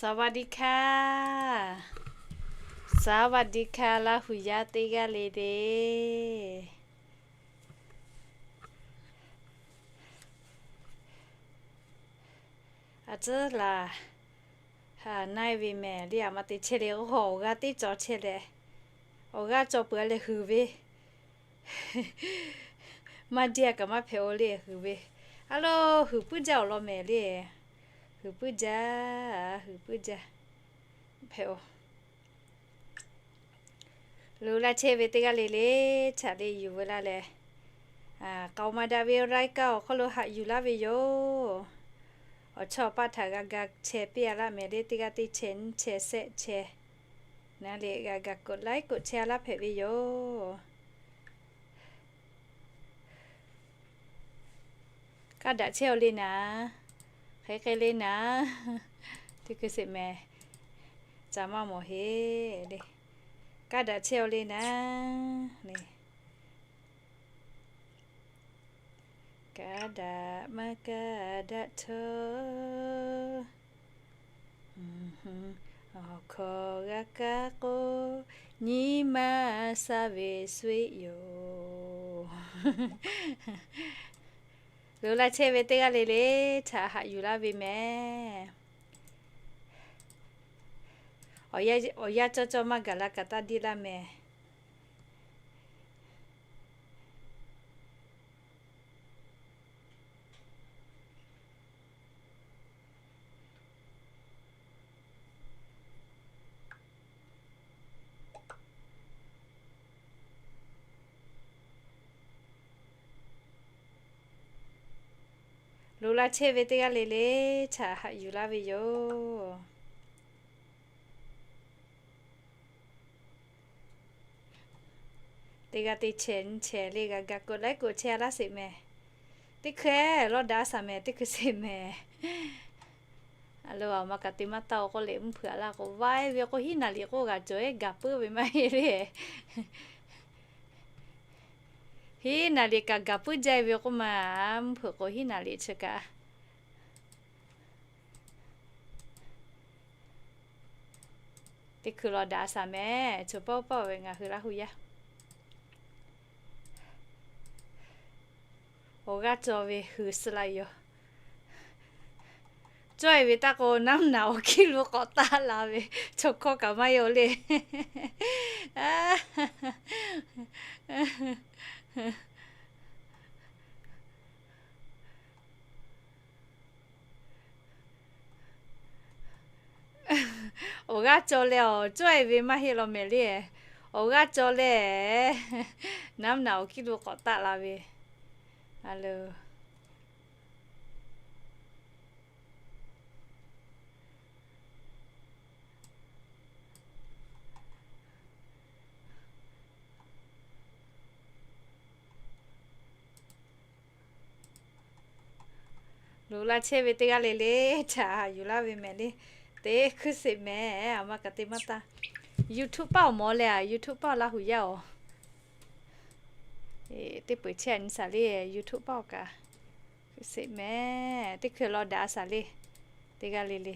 สวัสดีค่ะ สวัสดีค่ะ Laˇ huˍ yaˇ teˇ g'aˇ le le. A tcuhˉ laˬ, ha na e ve mehˍ le, a ma te chehˇ le, awˬ g'aˇ teˇ cawˬ chehˇ leh, awˬ g'aˇ cawˬ peuˬ a leh huiˍ ve, maˇ diˇ a kaꞈ maˇ hpehꞈ-o le, huiˍ ve. A lo, huiˍ puiˉ jaˇ awˬ lawn mehˍ le. Huiˍ puiˉ jaˇ, huiˍ puiˉ jaˇ, hpehꞈ-o. Lo laˇ chehˇ ve teˇ g'aˇ le le, chaꞈ le yuˬ veu laˇ leh, k'aoˍ maˍ daꞈ ve awˬ laiˉ kaˆ awˬ hk'aw lo haꞈ yuˬ laˇ ve yoˬ. Awˬ chawˇ awˬ paˆ htaꞈ g'a ga chehˇ piˇ a laˇ mehˍ le, teˇ g'aˇ teˇ chehˇ nyiˇ chehˇ shehˆ chehˇ, na le g'a ga กดไลค์ กดแชร์ laˇ hpehꞈ ve yoˬ. Kaˇ daꞈ chehˇ-o le naˍ, hk'e hk'e le naˍ, teˇ hkui sheˍ mehˍ, ca maˇ mawˬ heˆ le. Kaˇ daꞈ chehˇ-o le naˍ le. Kaˇ daꞈ maˇ kaˇ daꞈ htawˇ, awˬ hkawˇ g'a kaˇ k'o, nyi ma sha ve sweˆ yoˬ. Lo laˇ chehˇ ve teˇ g'aˇ le le, chaꞈ haꞈ yuˬ laˇ ve mehˍ. Awˬ yanˇ cawˇ cawˇ maˇ gaˬ la kaꞈ taˇ diˇ laˇ mehˍ. Lo laˇ chehˇ ve teˇ g'aˇ le le, chaꞈ haꞈ yuˬ laˇ ve yoˬ. Teˇ g'aˇ teˇ chehˇ nyiˇ chehˇ le g'a ga กดไลค์ กดแชร์ laˇ sheˍ mehˍ. Teˇ hkui lawˇ daꞈ a shaˍ mehˍ, teˇ hkui sheˍ mehˍ. A lo, a ma kaꞈ te maˇ taˇ-o k'oˆ leh mvuhˇ hpeuꞈ a laˇ k'o, vaiˇ ve k'o hiˉ naˍ liꞈ k'oˆ g'a cawˬ-e gaˬ puiˉ ve maˇ heˆ le. Hiˉ naˍ liꞈ kaꞈ gaˬ puiˉ jaˇ ve k'oˆ ma, mvuhˇ hpeuꞈ k'o hiˉ naˍ liꞈ chi kaꞈ Teˇ hkui lawˬ daꞈ a shaˍ mehˍ, choˬ pawˆ pawˆ ve ngaˬ hui Laˇ huˍ yaˇ. Awˬ g'aˇ cawˬ ve hui suh la yoˬ. Cawˇ-e ve taˇ k'o, naˉ naꞈ awˬ kiˇ lo k'awꞈ taˆ la ve, chaw hkawˇ kaꞈ maˇ heˆ-o le. Awˬ g'aˇ cawˬ leh awˬ cawˇ-e ve maˇ heˆ law mehˍ le. Awˬ g'aˇ cawˬ leh, naˉ naꞈ awˬ kiˇ lo k'awꞈ taˆ la ve. A lo, lo laˇ chehˇ ve teˇ g'aˇ le le, chaꞈ haꞈ yuˬ laˇ ve mehˍ le. Teˇ hkui sheˍ mehˍ, a ma kaꞈ te maˇ taˇ. YouTube paˆ awˬ mawˬ leh a, YouTube paˆ awˬ Laˇ huˍ yaˇ-oˬ. Teˇ peu-eˬ chehˇ a nyi shaˍ le, YouTube paˆ awˬ kaꞈ hkui sheˍ mehˍ. Teˇ hkui lawˬ daꞈ a shaˍ le, teˇ g'aˇ le le.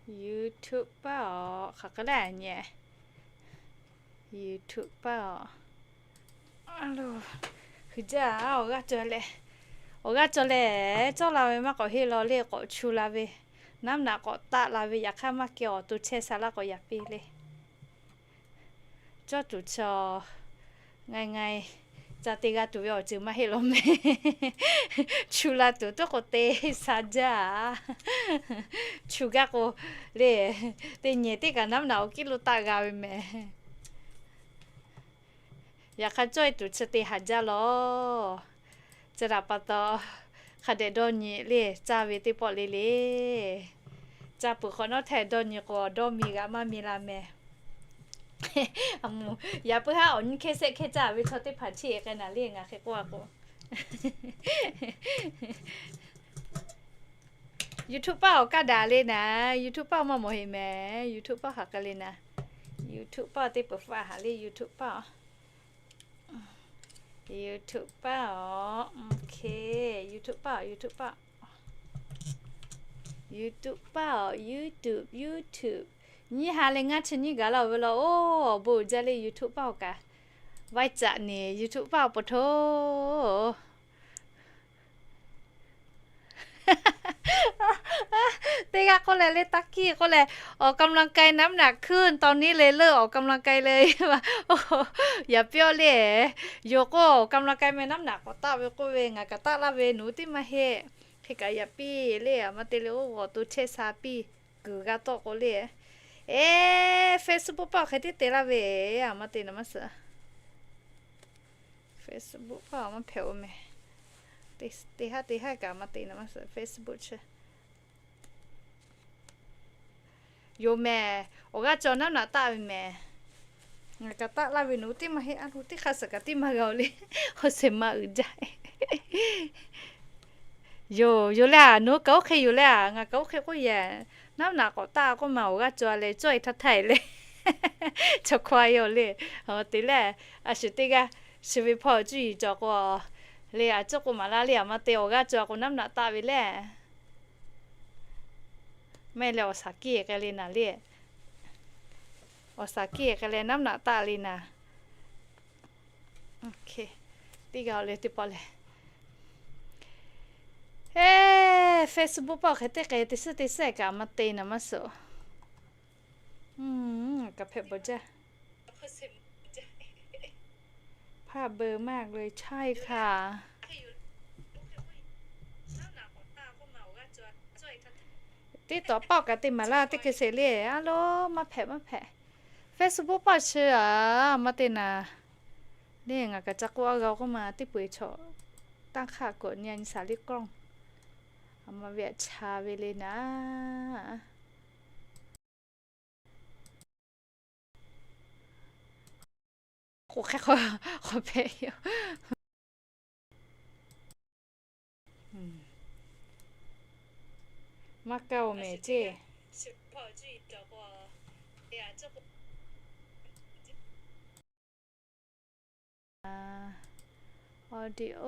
YouTube paˆ awˬ hk'aˬ hk'e le nyi. YouTube paˆ awˬ, a lo, hui jaˇ, awˬ g'aˇ cawˬ leh, awˬ g'aˇ cawˬ leh, cawˇ la ve maˇ k'awꞈ heˆ law le, k'awꞈ chu la ve, naˉ naꞈ k'awꞈ taˆ la ve, yaꞈ hk'aˇ maˇ kehˬ awˬ to chehˇ sha laˇ k'awꞈ yaꞈ piˇ le. Cawˇ tuˬ chaw ngai ngai, ca te g'a tuˬ ve awˬ ceuˬ maˇ heˆ law mehˍ. Chu la tuˬ tuˉ k'o te sha jaˇ. Chu gaˇ k'o le, teˇ nyi teˇ kaꞈ naˉ naꞈ awˬ kiˇ lo taˆ g'a ve mehˍ. Yaꞈ hk'aˇ cawˇ-e tuˬ chi te haꞈ jaˇ law. Chi htaꞈ pa taw, hk'a dehꞈ dawˇ nyi le, caˇ ve teˇ pawˆ le le. Caˇ peuˬ hk'awꞈ nawˉ htehꞈ dawˇ nyi k'o, dawˇ mi g'a maˇ mi la mehˍ. Yaꞈ puiˉ haˉ awˬ nyi hkehˇ shehˆ hkehˇ caˇ ve chaw teˇ hpaˍ chiˇ e k'ai naˍ le, ngaˬ hk'e k'oˆ a k'o. YouTube paoˇ awˬ kaˇ daꞈ le naˍ, YouTube paoˇ maˇ mawˬ heˆ mehˍ, YouTube paoˇ hk'aˬ hk'e le naˍ. YouTube paoˇ teˇ peuˬ faˆ haꞈ le, YouTube paoˇ. YouTube paoˇ, OK, YouTube paoˇ, YouTube paoˇ. YouTube paoˇ, YouTube, YouTube. Nyiˇ ha leh ngaˇ chi nyiˇ gaˬ laˇ ve law, oˇ awˬ bon uiˍ jaˇ le YouTube paoˇ kaꞈ. Vaiˇ caꞈ neˍ YouTube paoˇ awˬ pon hto. Teˇ g'aˇ k'oˆ leh le, taˇ kiˇ k'oˆ leh, ออกกำลังกาย น้ำหนักขึ้น ตอนนี้เลยเลิกออกกำลังกายเลย Yaꞈ piˇ le, yoˬ k'o ออกกำลังกาย meh น้ำหนัก k'awꞈ taˆ ve k'oˆ ve, ngaˬ kaꞈ taˆ laˇ ve nawˬ hui teˇ maˇ heˆ. Hk'e kaꞈ yaꞈ piˇ le, a ma te le oˇ g'awˬ to chehˇ sha piˇ. Kuiˬ g'a tawˆ k'o le, eˬ, Facebook paoˇ hk'e tiˉ te laˇ ve, a ma te naˍ maˇ suhˍ. Facebook paoˇ maˇ hpehꞈ-o meh. Teˇ haˉ teˇ haˉ kaꞈ ma te naˍ maˇ suhˍ Facebook chi. Yoˬ mehˍ, awˬ g'aˇ cawˬ น้ำหนัก taˆ ve mehˍ. Ngaˬ kaꞈ taˆ laˇ ve nawˬ hui teˇ maˇ heˆ, a lo teˇ hk'a suhˍ kaꞈ teˇ maˇ g'a-o le. Oˇ shehˍ ma uiˍ jaˇ. Yoˬ, yoˬ le a, nawˬ hui kaꞈ oˇ hk'e yoˬ le a, ngaˬ kaꞈ oˇ hk'e k'oˆ yehˬ. น้ำหนัก k'awꞈ taˆ k'oˆ ma awˬ g'aˇ cawˬ leh cawˇ e htaˇ htaˇ e le. Chaw hkawˇ a yoˬ le. Te leh, a shu teˇ g'aˇ, shu ve hpawˇ cuˇ yiˍ cawˬ k'o, le a cuˇ k'o maˍ laˇ le, a ma te awˬ g'aˇ cawˬ k'o น้ำหนัก taˆ ve le. Mehˆ leh awˬ shaˍ kiˇ k'ai le naˍ le. Awˬ shaˍ kiˇ k'ai leh น้ำหนัก taˆ le naˍ. Teˇ g'aˇ le teˇ pawˆ leh, Facebook paoˇ hk'e teˇ hk'e te suhˉ te suhˉ kaꞈ ma te naˍ maˇ suhˍ. Kaꞈ hpehꞈ bawˬ jaˇ. ภาพเบลอมากเลย ใช่ค่ะ TikTok paoˇ kaꞈ te maˍ laˇ teˇ hkui sheˍ le. A lo, maˇ hpehꞈ maˇ hpehꞈ. Facebook paoˇ chi a ma te naˍ. Le ngaˬ kaꞈ ca k'oˆ a g'a k'oˆ ma teˇ peu-eˬ chaw tanˇ hk'aˇ k'awꞈ nyi a nyi shaˍ liˇ กล้อง. A ma ve aꞈ cha ve le naˍ. K'o hk'e k'o, k'awꞈ hpehꞈ yoˬ. Maˇ kaˇ-oˬ mehˍ ceˇ. Audio.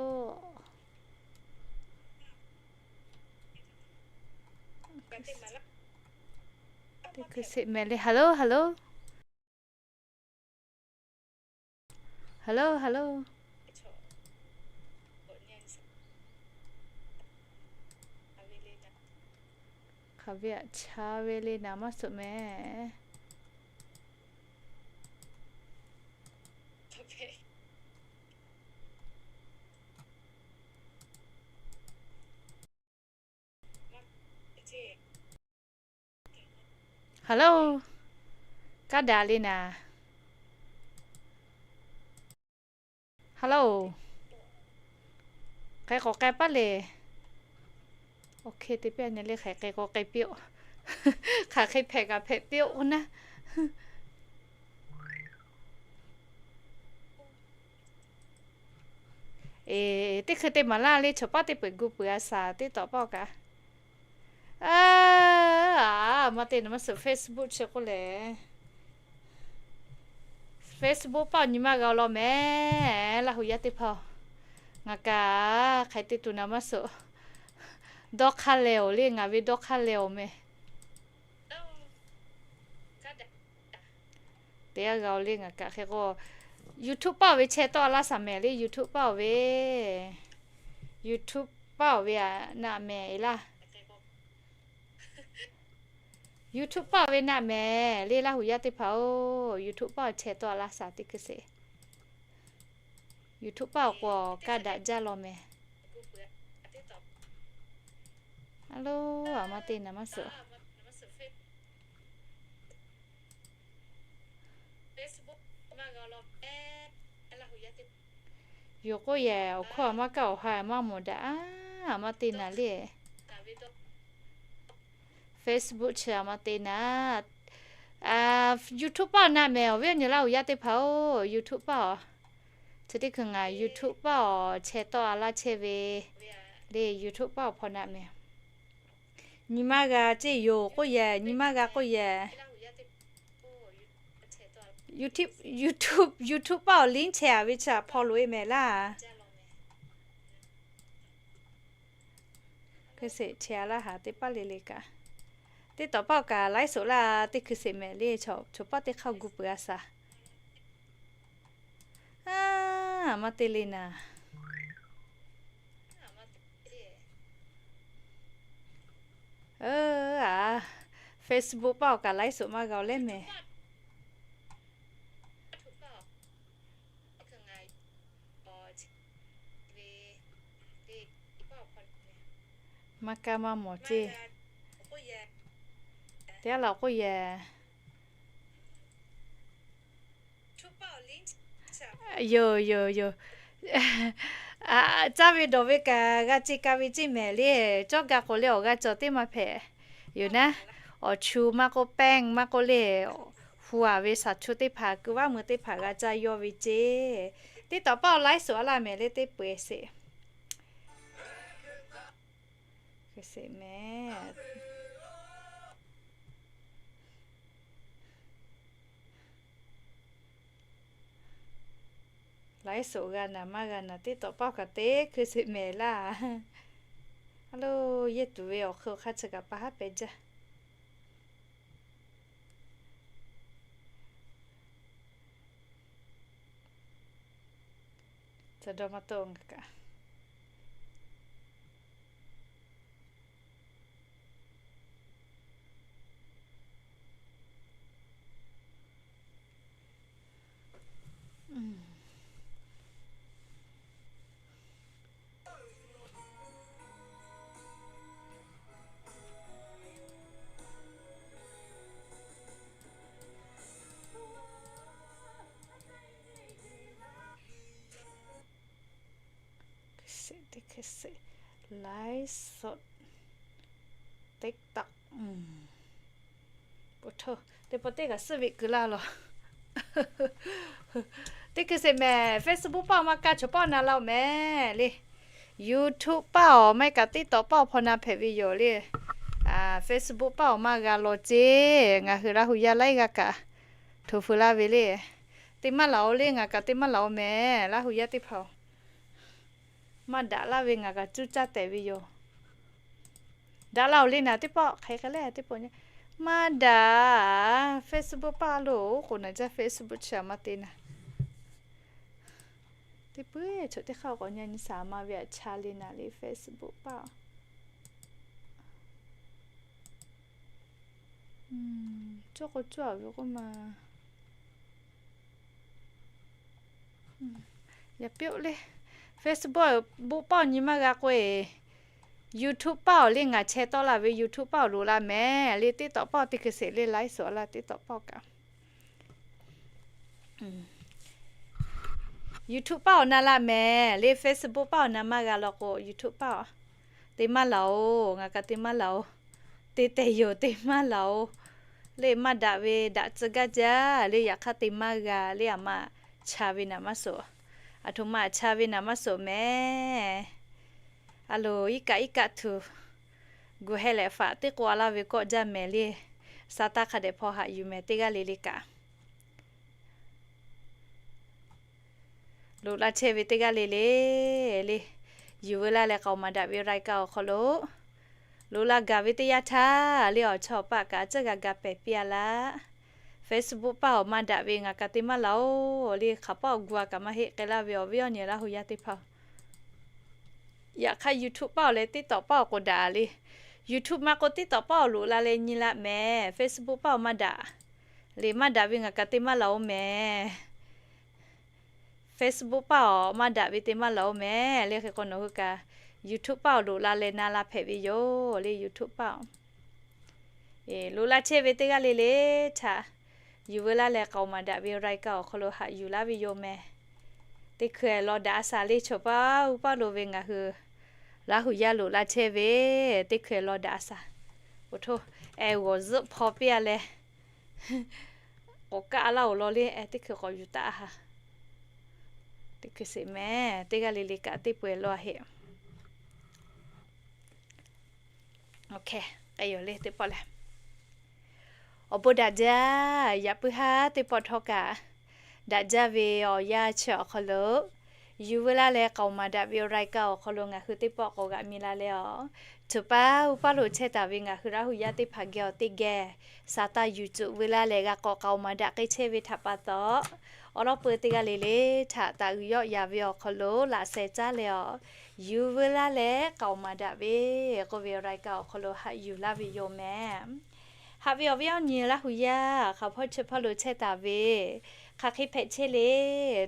Teˇ hkui sheˍ mehˍ le. Hello, hello. Hello, hello. Hk'aˬ ve aꞈ cha ve le naˍ maˇ suhˍ mehˍ. Hello. Kaˇ daꞈ le naˍ. Hello. Hk'aˬ hk'e k'awꞈ k'ai paˉ le. OK, te piˇ-a nyi le, hk'aˬ hk'e k'awꞈ k'ai piˇ-oˆ. Hk'aˬ hk'e hpehꞈ kaꞈ hpehꞈ piˇ-oˆ k'o naˉ. Eˬ, teˇ hkui te maˍ laˇ le, chaw paˉ teˇ peuˬ gu peuˬ a shaˍ teˇ tawꞈ paˆ kaꞈ. A, a, maˇ te naˍ maˇ suhˍ Facebook chi k'oˆ lehˬ. Facebook paˆ nyi maˇ g'a-o law mehˍ, Laˇ hu yaˇ teˇ hpaˍ. Ngaˬ kaꞈ hk'aˬ hk'e te tuˬ naˍ maˇ suhˍ. Dawˇ hk'aˇ leh-oˬ le, ngaˬ ve dawˇ hk'aˇ leh-oˬ mehˍ. Te a g'a-o le, ngaˬ kaꞈ hk'e k'o, YouTube paˆ-oˬ ve chehˇ tawˆ laˇ shaˍ mehˍ le, YouTube paˆ-oˬ ve. YouTube paˆ-oˬ ve aꞈ naˆ mehˍ e laˇ. YouTube paˆ-oˬ ve naˆ mehˍ le, Laˇ hu yaˇ teˇ hpaˍ-oˬ, YouTube paˆ-oˬ chehˇ tawˆ laˇ shaˍ teˇ hkui sheˍ. YouTube paˆ-oˬ k'o kaˇ daꞈ jaˇ law mehˍ. A lo, a maˇ te naˍ maˇ suhˍ. Yoˬ k'oˆ yehˬ, awˬ hkawˇ a maˇ kaˇ awˬ ha maˇ mawˬ daꞈ a, a maˇ te naˍ le. Facebook chi a maˇ te naˍ. YouTube paˆ-oˬ naˆ mehˍ, awˬ viˉ awˬ nyi Laˇ hu yaˇ teˇ hpaˍ-oˬ, YouTube paˆ-oˬ. Chi teˇ hkui ngaˬ YouTube paˆ-oˬ chehˇ tawˆ a laˇ chehˇ ve le, YouTube paˆ-oˬ hpaw naˆ mehˍ. Nyi maˇ g'a ceˇ yoˬ k'oˆ yehˬ, nyi maˇ g'a k'oˆ yehˬ. YouTube, YouTube, YouTube paˆ awˬ link chehˇ-a ve chi htaꞈ hpaw loꞈ-e mehˍ laˇ. Hkui sheˍ chehˇ-a laˇ haˍ teˇ paˆ le le kaꞈ. Teˇ tawꞈ paˆ awˬ kaꞈ laiˉ soˍ laˇ teˇ hkui sheˍ mehˍ le, chaw paˆ teˇ hk'aˇ gu peuˬ-a shaˍ. Aˬ, maˇ te le naˍ. Aˬ, Facebook paˆ awˬ kaꞈ laiˉ soˍ maˇ g'a-oˬ leh mehˍ. Maˇ kaˇ maˇ mawˬ ceˇ. Teˇ g'aˇ laˬ k'oˆ yehˬ. Yoˬ, yoˬ, yoˬ. Caˇ ve dawˬ ve kaꞈ g'a ce ka ve ceˇ mehˍ le. Cawˇ ga k'oꞈ leh awˬ g'a cawˬ teˇ maˇ hpehꞈ yoˬ naˉ. Awˬ chu maˇ k'oˆ, แป้ง maˇ k'oˆ le, hu-a ve shaˍ chu teˇ hpaˍ, keu vaˇ mui teˇ hpaˍ g'a caˇ yawˇ ve ceˇ. Teˇ tawꞈ paˆ awˬ laiˉ soˍ a laˇ mehˍ le teˇ peu-eˬ sheˍ. Hkui sheˍ mehˍ. Laiˉ soˍ g'a naˍ maˇ g'a naˍ, teˇ tawꞈ paˆ kaꞈ teˇ hkui sheˍ mehˍ laˇ. A lo, yehˇ tuˬ ve awˬ hk'e awˬ hk'aˇ chi kaꞈ pa haˉ pehꞈ jaˇ. Ca dawˇ maˇ tawˆ ngaˬ kaꞈ. Hkui sheˍ, teˇ hkui sheˍ, laiˉ soˍ, TikTok. Teˇ pawˆ teˇ kaꞈ suhˉ ve keu laˇ law. Teˇ hkui sheˍ mehˍ, Facebook paˆ awˬ maˇ kaˇ chaw paˆ na laˇ-oˬ mehˍ le. YouTube paˆ awˬ maˇ heˆ kaꞈ teˇ tawꞈ paˆ awˬ hpaw na hpehꞈ ve yoˬ le. Facebook paˆ awˬ maˇ g'a law ceˇ. Ngaˬ hui Laˇ hu yaˇ laiˉ g'aˇ kaꞈ htoꞈ feu laˇ ve le. Te maˇ laˬ-oˬ le, ngaˬ kaꞈ te maˇ laˬ-oˬ mehˍ. Laˇ hu yaˇ teˇ hpaˍ-oˬ, maˇ daꞈ laˇ ve ngaˬ kaꞈ cuˇ caˇ tehꞈ ve yoˬ. Daꞈ laˇ-oˬ le naˍ teˇ pawˆ hk'e hk'e le teˇ pawˆ nyi. Maˇ daꞈ. Facebook paˆ lo k'oˍ naˍ jaˇ, Facebook chi a maˇ te naˍ. Teˇ puiˉ choꞈ teˇ hk'aˇ k'awꞈ nyi nyi shaˍ ma ve aꞈ cha le naˍ le Facebook paˆ. Cawˇ k'o cawˇ-a ve k'oˆ ma. Yaꞈ piˇ-oˆ le, Facebook paˆ awˬ nyi maˇ g'a k'oˆ-e, YouTube paˆ awˬ le ngaˬ chehˇ tawˆ la ve YouTube paˆ awˬ loꞈ la mehˍ le. TikTok paˆ awˬ teˇ hkui sheˍ le, laiˉ soˍ a laˇ TikTok paˆ awˬ kaꞈ. YouTube paˆ awˬ na la mehˍ le, Facebook paˆ awˬ na maˇ g'a law k'o, YouTube paˆ awˬ te maˇ laˬ-oˬ, ngaˬ kaꞈ te maˇ laˬ-oˬ. Te tehˬ yoˬ, te maˇ laˬ-oˬ. Le maˇ daꞈ ve daꞈ tcuh gaˇ jaˇ le, yaꞈ hk'aˇ te maˇ g'a le, aˬ ma cha ve naˍ maˇ soˍ. Aˬ htoꞈ ma aꞈ cha ve naˍ maˇ soˍ mehˍ. A loˍ, iˉ kaˆ iˉ kaˆ tuˬ gu heh lehꞈ faꞈ teˇ k'oˆ a laˇ ve kawˆ jaˇ mehˍ le. Sa taˇ hk'a dehꞈ hpaw haꞈ yuˬ mehˍ teˇ g'aˇ le le kaꞈ. Loꞈ la chehˇ ve teˇ g'aˇ le le, le yuˬ veu laˇ leh k'aoˍ maˍ daꞈ ve รายการ awˬ hk'aw lo loꞈ la gaˬ ve teˇ yanˇ htaˇ le, awˬ chawˇ awˬ paˆ kaꞈ a ciˉ g'a ga pehˬ piˇ-a laˇ. Facebook paˆ awˬ maˇ daꞈ ve ngaˬ kaꞈ te maˇ laˬ-oˬ le, hk'aˬ paˆ awˬ gu-a kaꞈ maˇ heˆ k'ai laˇ ve awˬ viˉ awˬ nyi Laˇ hu yaˇ teˇ hpaˍ-oˬ. Yaꞈ hk'aˇ YouTube paˆ awˬ leh TikTok paˆ awˬ k'o daꞈ le. YouTube maˇ k'o TikTok paˆ awˬ loꞈ la leh nyi la mehˍ. Facebook paˆ awˬ maˇ daꞈ le, maˇ daꞈ ve ngaˬ kaꞈ te maˇ laˬ-oˬ mehˍ. Facebook paˆ awˬ maˇ daꞈ ve te maˇ laˬ-oˬ mehˍ le. Hk'e k'o nawˬ hui kaꞈ YouTube paˆ awˬ loꞈ la leh na la hpehꞈ ve yoˬ le. YouTube paˆ awˬ loꞈ la chehˇ ve teˇ g'aˇ le le htaꞈ yuˬ veu laˇ leh k'aoˍ maˍ daꞈ ve รายการ awˬ hk'aw lo haꞈ yuˬ laˇ ve yoˬ mehˍ. Teˇ hkui law daꞈ-a shaˍ le, chaw paˇ uˉ paˇ lo ve ngaˬ hui Laˇ hu yaˇ loꞈ la chehˇ ve teˇ hkui law daꞈ-a shaˍ. Oˬ htoˇ, eh g'awˬ zuhˆ hpaw piˇ-a leh k'awꞈ kaˆ laˇ-oˬ law le, eh teˇ hkui k'awꞈ yuˬ taˆ-a haˍ. Teˇ hkui sheˍ mehˍ, teˇ g'aˇ le le kaꞈ teˇ peu-eˬ law-a heˆ. k'ai yoˬ le teˇ pawˆ lehˬ. Awˬ bon daꞈ jaˇ. Yaꞈ puiˉ haˉ teˇ pawˆ htawˇ kaꞈ, daꞈ jaˇ ve awˬ yanˇ chi awˬ hk'aw lo, yuˬ veu laˇ leh k'aoˍ maˍ daꞈ ve รายการ awˬ hk'aw lo ngaˬ hui teˇ pawˆ k'awꞈ g'aꞈ mi la leh awˬ, choˬ paˇ uˉ paˇ lo chehˇ taˍ ve ngaˬ hui Laˇ huˍ yaˇ teˇ hpaˍ geh awˬ teˇ geh, saˍ taˇ yuˬ cuˬ veu laˇ leh g'a k'awꞈ k'aoˍ maˍ daꞈ k'ai chehˇ ve htaꞈ pa taw, awˬ lawn peuˬ teˇ g'aˇ le le htaꞈ taˍ uiˍ yawˆ yaˍ ve awˬ hk'aw lo laꞈ sheh caˉ leh awˬ, yuˬ veu laˇ leh k'aoˍ maˍ daꞈ ve k'oˆ ve รายการ awˬ hk'aw lo haꞈ yuˬ laˇ ve yoˬ mehˍ. Haꞈ ve awˬ viˉ awˬ nyi Laˇ huˍ yaˇ hk'aˬ hpawˇ chi hpawˇ lo chehˇ taˍ ve, hk'aˬ hk'e hpehꞈ chehˇ le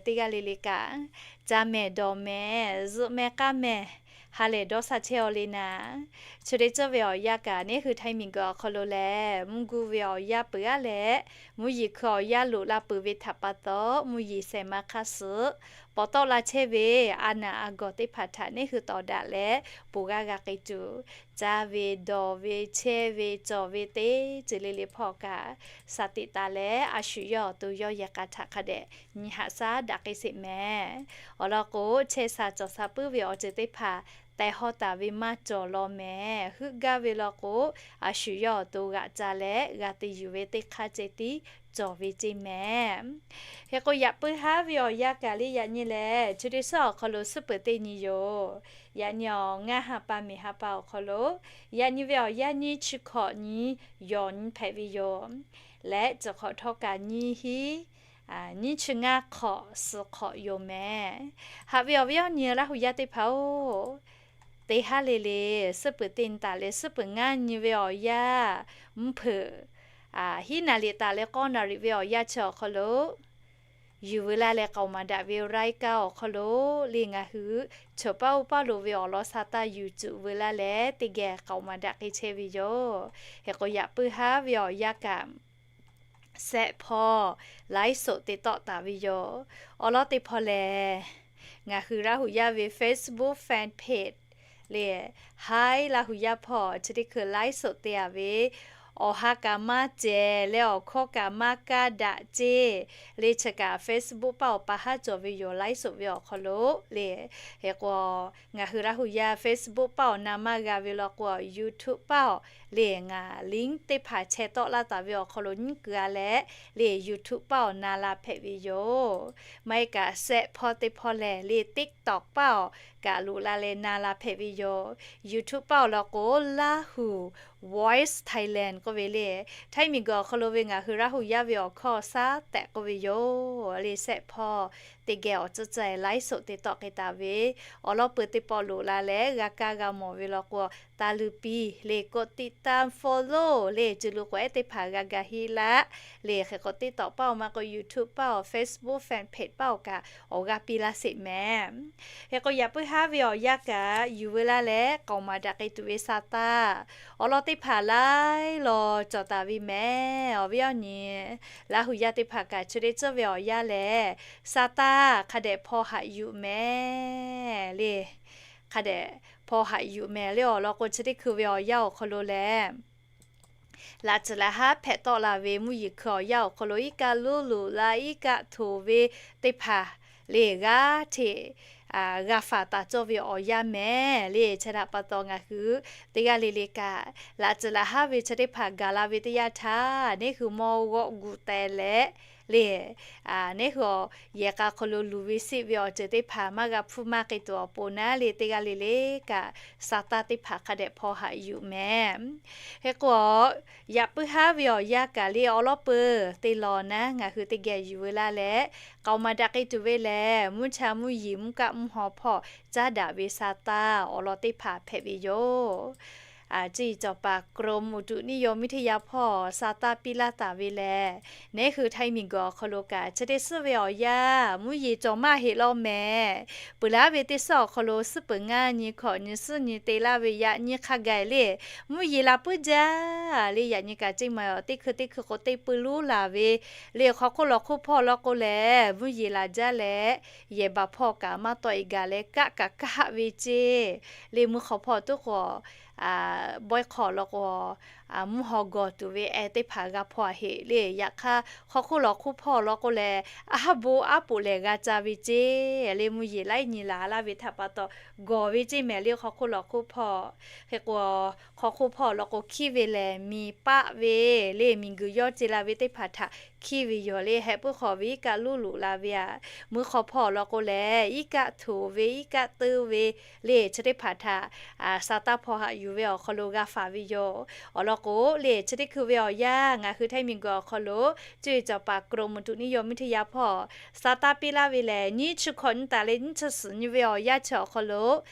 teˇ g'aˇ le le kaꞈ, ca mehˍ dawˬ mehˍ, zuhꞈ mehˍ k'aˇ mehˍ, ha lehˬ dawˇ sha chehˇ aw le naˍ. Chi teˇ ceuˬ ve awˬ yanˇ kaꞈ neˇ hui Htaiˇ miˬguiˬ awˬ hk'aw lo lehˬ, mvuhˇ guˇ ve awˬ yanˇ peuˬ aˉ leh, mvuhˇ yeˬ hkui awˬ yanˇ loꞈ la peuˬ ve htaꞈ pa taw, mvuhˇ yeˬ shehˍ ma hk'aˇ suhˍ pawˍ tawˆ la chehˇ ve a naˍ a gawˬ teˇ hpaˍ htaꞈ neˇ hui tawˍ daꞈ leh, poˬ g'aˇ g'a k'ai tuˬ, ca ve dawˬ ve chehˇ ve cawˬ ve teˇ ceuˬ le le hpawˇ kaꞈ, shaˍ tiꞈ taˍ leh a shu yawˇ awˬ to yawˇ yehˬ k'a htaꞈ hk'a dehꞈ nyi haꞈ shaˉ daꞈ k'ai sheˍ mehˍ. Awˬ lawn k'o, chehˇ sha cawˬ sha puiˉ ve awˬ ceuˬ teˇ hpaˍ tehˬ hawˇ taˍ ve maˇ cawˬ law mehˍ. Heuˆ gaˇ ve law k'o, a shu yawˇ awˬ to g'aꞈ ca leh g'a te yuˬ ve teˇ hk'aˇ ceh tiˉ cawˬ ve ceˇ mehˍ. Hk'e k'o, yaꞈ puiˉ haˉ ve awˬ yanˇ kaꞈ le yaꞈ nyi lehˬ, chi teˇ suhˉ awˬ hk'aw lo suhˉ peuˬ teˇ nyi yoˬ. Yaꞈ nyi awˬ ngaˇ ha pa miˬ ha pa awˬ hk'aw lo, yaꞈ nyi ve awˬ yanˇ nyiˇ chi hkawꞈ nyi yawˬ nyi hpehꞈ ve yoˬ. Leh chi hk'awꞈ htawˇ kaꞈ nyiˇ hinˉ nyiˇ chi ngaˇ hk'awꞈ suhˍ hk'awꞈ yoˬ mehˍ. Haꞈ ve awˬ viˉ awˬ nyi Laˇ huˍ yaˇ teˇ hpaˍ-oˬ, teˇ haˉ le le suhˉ peuˬ teˇ nyi taˍ leh suhˉ peuˬ ngaˇ nyi ve awˬ yanˇ, mvuhˇ hpeuꞈ hiˉ naˍ riˍ taˍ leh k'awˇ naˍ riˍ ve awˬ yanˇ chi awˬ hk'aw lo, yuˬ veu laˇ leh k'aoˍ maˍ daꞈ ve รายการ awˬ hk'aw lo le ngaˬ hui choˬ paˇ uˉ paˇ lo ve awˬ lawn sha taˇ yuˬ cuˬ veu laˇ leh teˇ geh k'aoˍ maˍ daꞈ k'ai chehˇ ve yoˬ. Hk'e k'o, yaꞈ puiˉ haˉ ve awˬ yanˇ kaꞈ, sehˆ hpawˇ ไลฟ์สด te tawˆ taˍ ve yoˬ. Awˬ lawn teˇ hpawˇ lehˬ, ngaˬ hui Laˇ huˍ yaˇ ve Facebook fan page le, Hi Laˇ huˍ yaˇ hpawˇ chi teˇ hkui ไลฟ์สด te-a ve, awˬ ha kaꞈ maˇ cehˬ leh awˬ hkawˇ kaꞈ maˇ kaˇ daꞈ ceˇ le chi kaꞈ Facebook paˇ awˬ pa haˉ cawˬ ve yoˬ ไลฟ์สด ve awˬ hk'aw lo le. Hk'e k'o, ngaˬ hui Laˇ huˍ yaˇ Facebook paˇ awˬ na maˇ g'a ve law k'o, YouTube paˇ awˬ le ngaˬ link teˇ hpaˍ chehˇ tawˆ laˇ taˍ ve awˬ hk'aw lo nyiˉ keu-a leh le YouTube paˇ awˬ na la hpehꞈ ve yoˬ. Maˇ heˆ kaꞈ sehˆ hpawˇ teˇ hpawˇ lehˬ le TikTok paˇ awˬ kaꞈ loꞈ la leh na la hpehꞈ ve yoˬ. YouTube paˇ awˬ lawn k'o, Laˇ huˍ Voice Thailand k'oˆ ve le, Htaiˇ miˬguiˬ awˬ hk'aw lo ve ngaˬ hui Laˇ huˍ yaˇ ve awˬ hkawˇ shaˉ tehꞈ k'oˆ ve yoˬ le. Sehˆ hpawˇ teˇ geh awˬ tcuhˇ ceh ไลฟ์สด te tawˆ k'ai taˍ ve, awˬ lawn peuˬ teˇ pawˆ loꞈ la leh g'a kaˇ g'a mawˬ ve law k'o, taˇ luˇ piˇ le กดติดตาม follow le cuˬ lo k'o ehˉ teˇ hpaˍ g'a ga heˆ laˇ le. Hk'e k'o TikTok paˇ awˬ maˇ k'o YouTube paˇ awˬ Facebook fan page paˇ awˬ kaꞈ awˬ g'aˇ piˇ laˇ sheˍ mehˍ. Hk'e k'o, yaꞈ puiˉ haˉ ve awˬ yanˇ kaꞈ yuˬ veu laˇ leh k'aoˍ maˍ daꞈ k'ai tuˬ ve sa taˇ awˬ lawn teˇ hpaˍ laiˉ law cawˬ taˍ ve mehˍ. Awˬ viˉ awˬ nyi Laˇ huˍ yaˇ teˇ hpaˍ kaꞈ chi teˇ ceuˬ ve awˬ yanˇ lehˬ, sa taˇ hk'a dehꞈ hpaw haꞈ yuˬ mehˍ le. Hk'a dehꞈ hpaw haꞈ yuˬ mehˍ le. Awˬ lawn k'o, chi teˇ hkui ve awˬ yanˇ awˬ hk'aw lo lehˬ, laꞈ tcuhˍ laꞈ haˉ hpehꞈ tawˆ la ve mvuhˇ yeˬ hkui awˬ yanˇ awˬ hk'aw lo iˉ kaˆ loˉ loꞈ la iˉ kaˆ htoꞈ ve teˇ hpaˍ le g'aˇ hteꞈ g'a faˍ taˍ cawˇ ve awˬ yanˇ mehˍ le. Chi htaꞈ pa taw ngaˬ hui teˇ g'aˇ le le kaꞈ, laꞈ tcuhˍ laꞈ haˉ ve chi teˇ hpaˍ gaˬ la ve teˇ yanˇ htaˇ, neˇ hui mawˇ g'awˆ gu teh leh le, neˇ hui yehˬ k'a hk'aw lo luˬ ve seˆ ve awˬ ceuˬ teˇ hpaˍ maˇ g'a hpuˇ maˇ k'ai tuˬ awˬ pon naˉ le, teˇ g'aˇ le le kaꞈ sa taˇ teˇ hpaˍ hk'a dehꞈ hpaw haꞈ yuˬ mehˍ. Hk'e k'o, yaꞈ puiˉ haˉ ve awˬ yanˇ kaꞈ le awˬ lawn peuˬ teˇ lawn naˉ ngaˬ hui teˇ geh yuˬ veu laˇ leh, k'aoˍ maˍ daꞈ k'ai tuˬ ve lehˬ, mvuhˇ cha mvuhˇ yeˬ mvuhˇ kaˆ mvuhˇ haw hpawˇ caˉ daꞈ ve sa taˇ awˬ lawn teˇ hpaˍ hpehꞈ ve yoˬ. Ceˇ cawˬ paˍ กรมอุตุนิยมวิทยา hpawˇ sa taˇ piˇ laˇ taˍ ve lehˬ, neˇ hui Htaiˇ miˬguiˬ awˬ hk'aw lo kaꞈ chi teˇ suhˉ ve awˬ yanˇ mvuhˇ yeˬ cawˬ maˇ heˆ law mehˍ. Peuˬ laˇ ve teˇ suhˉ awˬ hk'aw lo suhˉ peuˬ ngaˇ nyi hkawꞈ nyi suhˉ nyi te laˇ ve yaꞈ nyi hk'a gaˬ le, mvuhˇ yeˬ la puiˉ jaˇ le. Yaꞈ nyi kaꞈ ceˇ maˬ awˬ teˇ hkui teˇ hkui k'o teˇ peu loˉ laˬ ve le, hk'aw hk'oˆ lawˬ hk'oˆ hpawˇ law k'o lehˬ, mvuhˇ yeˬ laˬ jaˇ leh, yehˬ baˬ hpawˇ kaꞈ maˇ tawˆ e gaˬ leh kaˆ kaꞈ kaˆ ve ceˇ le. Mvuhˇ hk'aw hpawˇ tuˉ k'o bawehˇ hk'aw lawn k'o, mvuhˇ haw gawˬ tuˬ ve eh teˇ hpaˍ g'a hpaw a heꞈ le. Yaꞈ hk'aˇ, hk'aw hk'oˆ lawˬ hk'oˆ hpawˇ lawn k'o lehˬ, a haˉ bon aˉ poꞈ lehˬ g'a ca ve ceˇ le. Mvuhˇ yeˬ laiˉ nyi laˬ laˇ ve htaꞈ pa taw gawˬ ve ceˇ mehˍ le. Hk'aw hk'oˆ lawˬ hk'oˆ hpawˇ, hk'e k'o, hk'aw hk'oˆ hpawˇ lawn k'o hkiˇ ve lehˬ miˬ paˆ ve le, miˬ guiˬ yawˇ ce la ve teˇ hpaˍ htaꞈ hkiˇ ve yoˬ le. Heh puiˉ hk'awꞈ ve iˉ kaˆ luˉ loꞈ la ve aꞈ, mvuhˇ hk'aw hpawˇ lawn k'o lehˬ, iˉ kaˆ htoꞈ ve iˉ kaˆ teuˇ ve le, chi teˇ hpaˍ htaꞈ sa taˇ hpaw haꞈ yuˬ ve awˬ hk'aw lo g'a faˍ ve yoˬ. Awˬ lawn k'o le, chi teˇ hkui ve awˬ yanˇ ngaˬ hui Htaiˇ miˬ guiˬ awˬ hk'aw lo จอยจ่อปาก กรมอุตุนิยมวิทยา hpawˇ sa taˇ piˇ laˇ ve lehˬ, nyiˇ chi hkawꞈ nyi taˍ leh nyiˇ chi suhˍ nyi ve awˬ yanˇ chi awˬ hk'aw lo,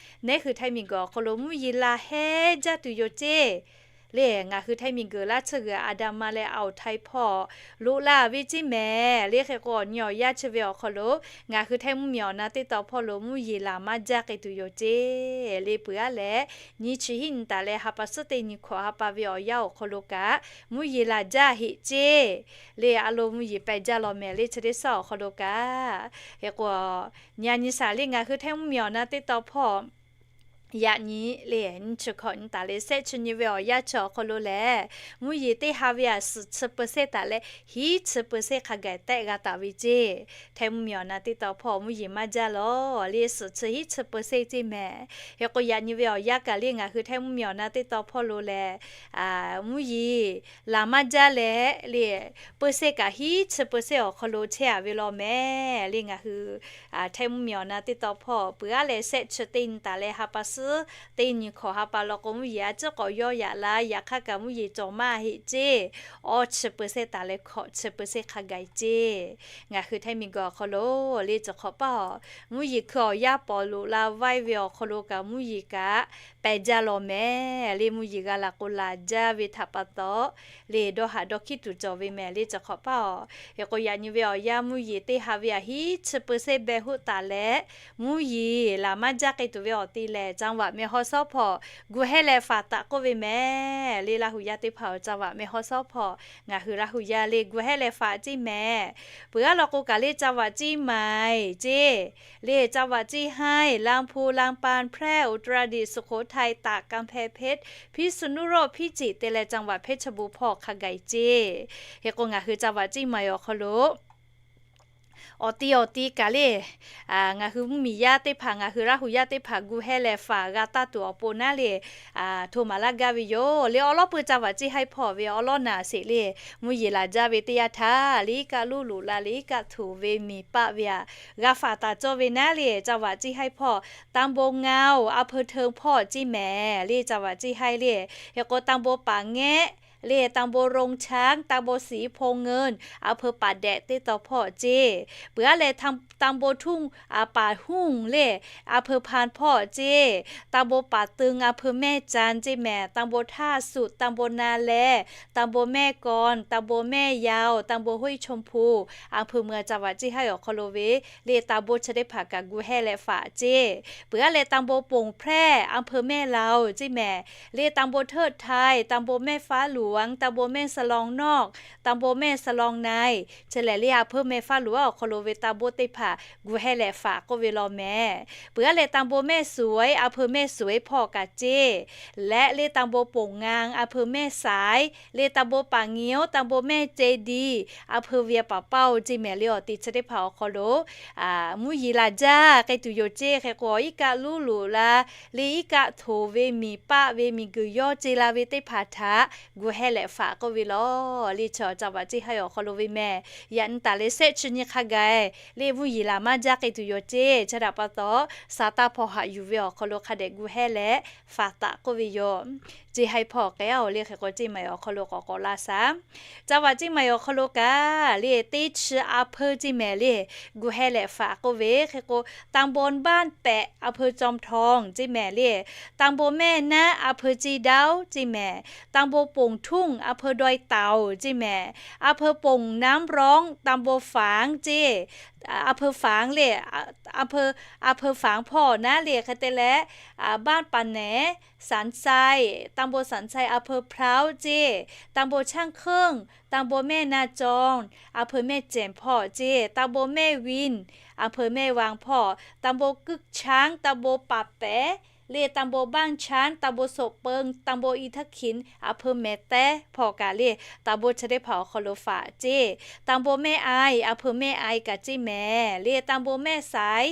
neˉ hui Htaiˇ miˬ guiˬ awˬ hk'aw lo mvuhˇ yeˬ laˬ hehnˇ jaˇ tuˬ yoˬ ceˇ le. Ngaˬ hui Htaiˇ miˬ guiˬ laˇ tsuhˇ g'uiˬ อันดามัน leh อ่าวไทย hpawˇ loꞈ la ve ceˇ mehˍ le. Hk'e k'o, awˬ nyi awˬ yanˇ chi ve awˬ hk'aw lo ngaˬ hui Htaiˇ mvuhˇ miˬ awˬ na teˇ tawn hpawˇ lo mvuhˇ yeˬ laˬ maˇ jaˇ k'ai tuˬ yoˬ ceˇ le. Peuˬ aˉ leh, nyiˇ chi hiˉ nyi taˍ leh ha pa suhˉ teˇ nyi hkawꞈ ha pa ve awˬ yanˇ awˬ hk'aw lo kaꞈ mvuhˇ yeˬ laˬ jaˇ heꞈ ceˇ le. A lo mvuhˇ yeˬ pehˬ jaˇ law mehˍ le, chi teˇ suhˉ awˬ hk'aw lo kaꞈ. Hk'e k'o, nyi a nyi shaˍ le, ngaˬ hui Htaiˇ mvuhˇ miˬ awˬ na teˇ tawn hpawˇ yaꞈ nyi le, nyiˇ chi hkawꞈ nyi taˍ leh shehˆ chi nyi ve awˬ yanˇ chi awˬ hk'aw lo lehˬ, mvuhˇ yeˬ teˇ ha ve aꞈ suhˍ chi เปอร์เซ็นต์ taˍ leh hiˉ chi เปอร์เซ็นต์ hk'a gaˬ tehˆ g'a taˍ ve ceˇ. Htaiˇ mvuhˇ miˬ awˬ na teˇ tawn hpawˇ mvuhˇ yeˬ maˇ jaˇ law le, suhˍ chi hiˉ chi เปอร์เซ็นต์ ceˇ mehˍ. Hk'e k'o, yaꞈ nyi ve awˬ yanˇ kaꞈ le ngaˬ hui Htaiˇ mvuhˇ miˬ awˬ na teˇ tawn hpawˇ lo lehˬ, mvuhˇ yeˬ laˬ maˇ jaˇ leh le, เปอร์เซ็นต์ kaꞈ hiˉ chi เปอร์เซ็นต์ awˬ hk'aw lo chehˇ a ve law mehˍ le. Ngaˬ hui Htaiˇ mvuhˇ miˬ awˬ na teˇ tawn hpawˇ peuˬ aˉ leh shehˆ chi teˇ nyi taˍ leh ha pa suhˉ teˇ nyi hkawꞈ ha pa law k'o, mvuhˇ yeˬ a ciˉ k'awꞈ yawˇ yaꞈ la. Yaꞈ hk'aˇ kaꞈ mvuhˇ yeˬ cawˬ maˇ heˆ ceˇ. Awˇ chi เปอร์เซ็นต์ taˍ leh hkawꞈ chi เปอร์เซ็นต์ hk'a gaˬ ceˇ. Ngaˬ hui Htaiˇ miˬ guiˬ awˬ hk'aw lo le, chi hk'awꞈ paˇ a, mvuhˇ yeˬ hkui awˬ yanˇ paw loꞈ la vaiˇ ve awˬ hk'aw lo kaꞈ mvuhˇ yeˬ kaꞈ pehˬ jaˇ law mehˍ le. Mvuhˇ yeˬ g'a laˬ k'o laˬ jaˇ ve htaꞈ pa taw le, dawˇ haꞈ dawˇ hkiˉ tuˬ cawˬ ve mehˍ le, chi hk'awꞈ paˇ a. Hk'e k'o, yaꞈ nyi ve awˬ yanˇ mvuhˇ yeˬ teˇ ha ve aꞈ hiˉ chi เปอร์เซ็นต์ beh hoˆ taˍ leh, mvuhˇ yeˬ laˬ maˇ jaˇ k'ai tuˬ ve awˬ te lehˬ, จังหวัดแม่ฮ่องสอน hpawˇ gu hehˇ leh faˍ taˍ k'oˆ ve mehˍ le. Laˇ hu yaˇ teˇ hpaˍ-oˬ, จังหวัดแม่ฮ่องสอน hpawˇ ngaˬ hui Laˇ hu yaˇ le gu hehˇ leh faˍ ceˇ mehˍ. Peuˬ aˉ law k'o kaꞈ le, จังหวัดเชียงใหม่ ceˇ le, จังหวัดเชียงราย ลำพูน ลำปาง แพร่ อุตรดิตถ์ สุโขทัย ตาก กำแพงเพชร พิษณุโลก พิจิตร te leh จังหวัดเพชรบูรณ์ hpawˇ hk'a gaˬ ceˇ. Hk'e k'o, ngaˬ hui จังหวัดเชียงใหม่ awˬ hk'aw lo awˬ ti awˬ ti kaꞈ le, ngaˬ hui mvuhˇ miˬ yaˇ teˇ hpaˍ, ngaˬ hui Laˇ hu yaˇ teˇ hpaˍ gu hehˇ leh faˍ g'a taˇ tuˬ awˬ pon naˉ le, hto maˍ laˇ gaˇ ve yoˬ le. Awˬ lawˉ pui จังหวัดเชียงราย hpawˇ ve awˬ lawˉ naˬ sheˍ le, mvuhˇ yeˬ laˬ jaˇ ve teˇ yanˇ htaˇ le, iˉ kaˆ luˉ loꞈ la le, iˉ kaˆ htoꞈ ve miˬ paˆ ve aꞈ g'a faˍ taˍ cawˇ ve naˉ le, จังหวัดเชียงราย hpawˇ ตำบลเงา อำเภอเทิง hpawˇ ceˇ mehˍ le. จังหวัดเชียงราย le, hk'e k'o ตำบลปากแงะ le, ตำบลโรงช้าง ตำบลศรีโพธิ์เงิน อำเภอป่าแดด teˇ tawn hpawˇ ceˇ. Peuˬ aˉ leh ตำบลทุ่ง ป่าหุ้ง le, อำเภอพาน hpawˇ ceˇ. ตำบลป่าตึง อำเภอแม่จันทน์ ceˇ mehˍ. ตำบลท่าสุด ตำบลนาแล ตำบลแม่กลอน ตำบลแม่ยาว ตำบลห้วยชมพู อำเภอเมือง จังหวัดเชียงราย awˬ hk'aw lo ve le, ตำบล chi teˇ hpaˍ kaꞈ gu hehˇ leh faˍ ceˇ. Peuˬ aˉ leh ตำบลโป่งแพร่ อำเภอแม่ลาว ceˇ mehˍ le, ตำบลเทิดไทย ตำบลแม่ฟ้าหลวง ตำบลแม่สลองนอก ตำบลแม่สลองใน chi lehˬ le, อำเภอแม่ฟ้าหลวง awˬ hk'aw lo ve ตำบล teˇ hpaˍ gu hehˇ leh faˍ k'oˆ ve law mehˍ. Peuˬ aˉ leh ตำบลแม่สวย อำเภอแม่สวย hpawˇ kaꞈ ceˇ. Leh le, ตำบลโป่งงาม อำเภอแม่สาย le, ตำบลป่างิ้ว ตำบลแม่เจดี อำเภอเวียงป่าเป้า ceˇ mehˍ le. Awˬ ti chi teˇ hpaˍ awˬ hk'aw lo mvuhˇ yeˬ laˬ jaˇ k'ai tuˬ yoˬ ceˇ. Hk'e k'o, iˉ kaˆ luˉ loꞈ la le, iˉ kaˆ htoꞈ ve miˬ paˆ ve miˬ guiˬ yawˇ ce la ve teˇ hpaˍ htaꞈ gu hehˇ leh faˍ k'oˆ ve law le. Chi จังหวัดเชียงราย awˬ hk'aw lo ve mehˍ. Yaꞈ nyi taˍ leh shehˆ chi nyi hk'a gaˬ le, mvuhˇ yeˬ laˬ maˇ jaˇ k'ai tuˬ yoˬ ceˇ. Chi htaꞈ pa taw, sa taˇ hpaw haꞈ yuˬ ve awˬ hk'aw lo hk'a dehꞈ gu hehˇ leh faˍ taˍ k'oˆ ve yoˬ. Ceˇ haiˉ hpawˇ k'ehˉ-oˬ le, hk'e k'o, ceˇ maiˬ awˬ hk'aw lo k'awꞈ k'awꞈ la shaˍ. จังหวัดเชียงใหม่ awˬ hk'aw lo kaꞈ le, teˇ chi อำเภอ ceˇ mehˍ le, gu hehˇ leh faˍ k'oˆ ve. Hk'e k'o, ตำบลบ้านแปะ อำเภอจอมทอง ceˇ mehˍ le, ตำบลแม่นะ อำเภอเชียงดาว ceˇ mehˍ, ตำบลโป่งทุ่ง อำเภอดอยเต่า ceˇ mehˍ, อำเภอโป่งน้ำร้อน ตำบลฝาง ceˇ, อำเภอฝาง le, อำเภอ อำเภอฝาง hpawˇ naˉ le, hk'e te leh บ้านป่าแหน สันทราย ตำบลสันทราย อำเภอพร้าว ceˇ, ตำบลช่างเครื่อง ตำบลแม่นาจร อำเภอแม่แจ่ม hpawˇ ceˇ, ตำบลแม่วิน อำเภอแม่วาง hpawˇ, ตำบลกึกช้าง ตำบลป่าแป๋ le ตำบลบ้านฉัน ตำบลโสเปิง ตำบลอีเทอร์ขิน อำเภอแหมดแต๊ hpawˇ kaꞈ le ตำบล chi teˇ hpaˍ awˬ hk'aw lo faꞈ ceˇ. ตำบลแม่อาย อำเภอแม่อาย kaꞈ ceˇ mehˍ le ตำบลแม่สาย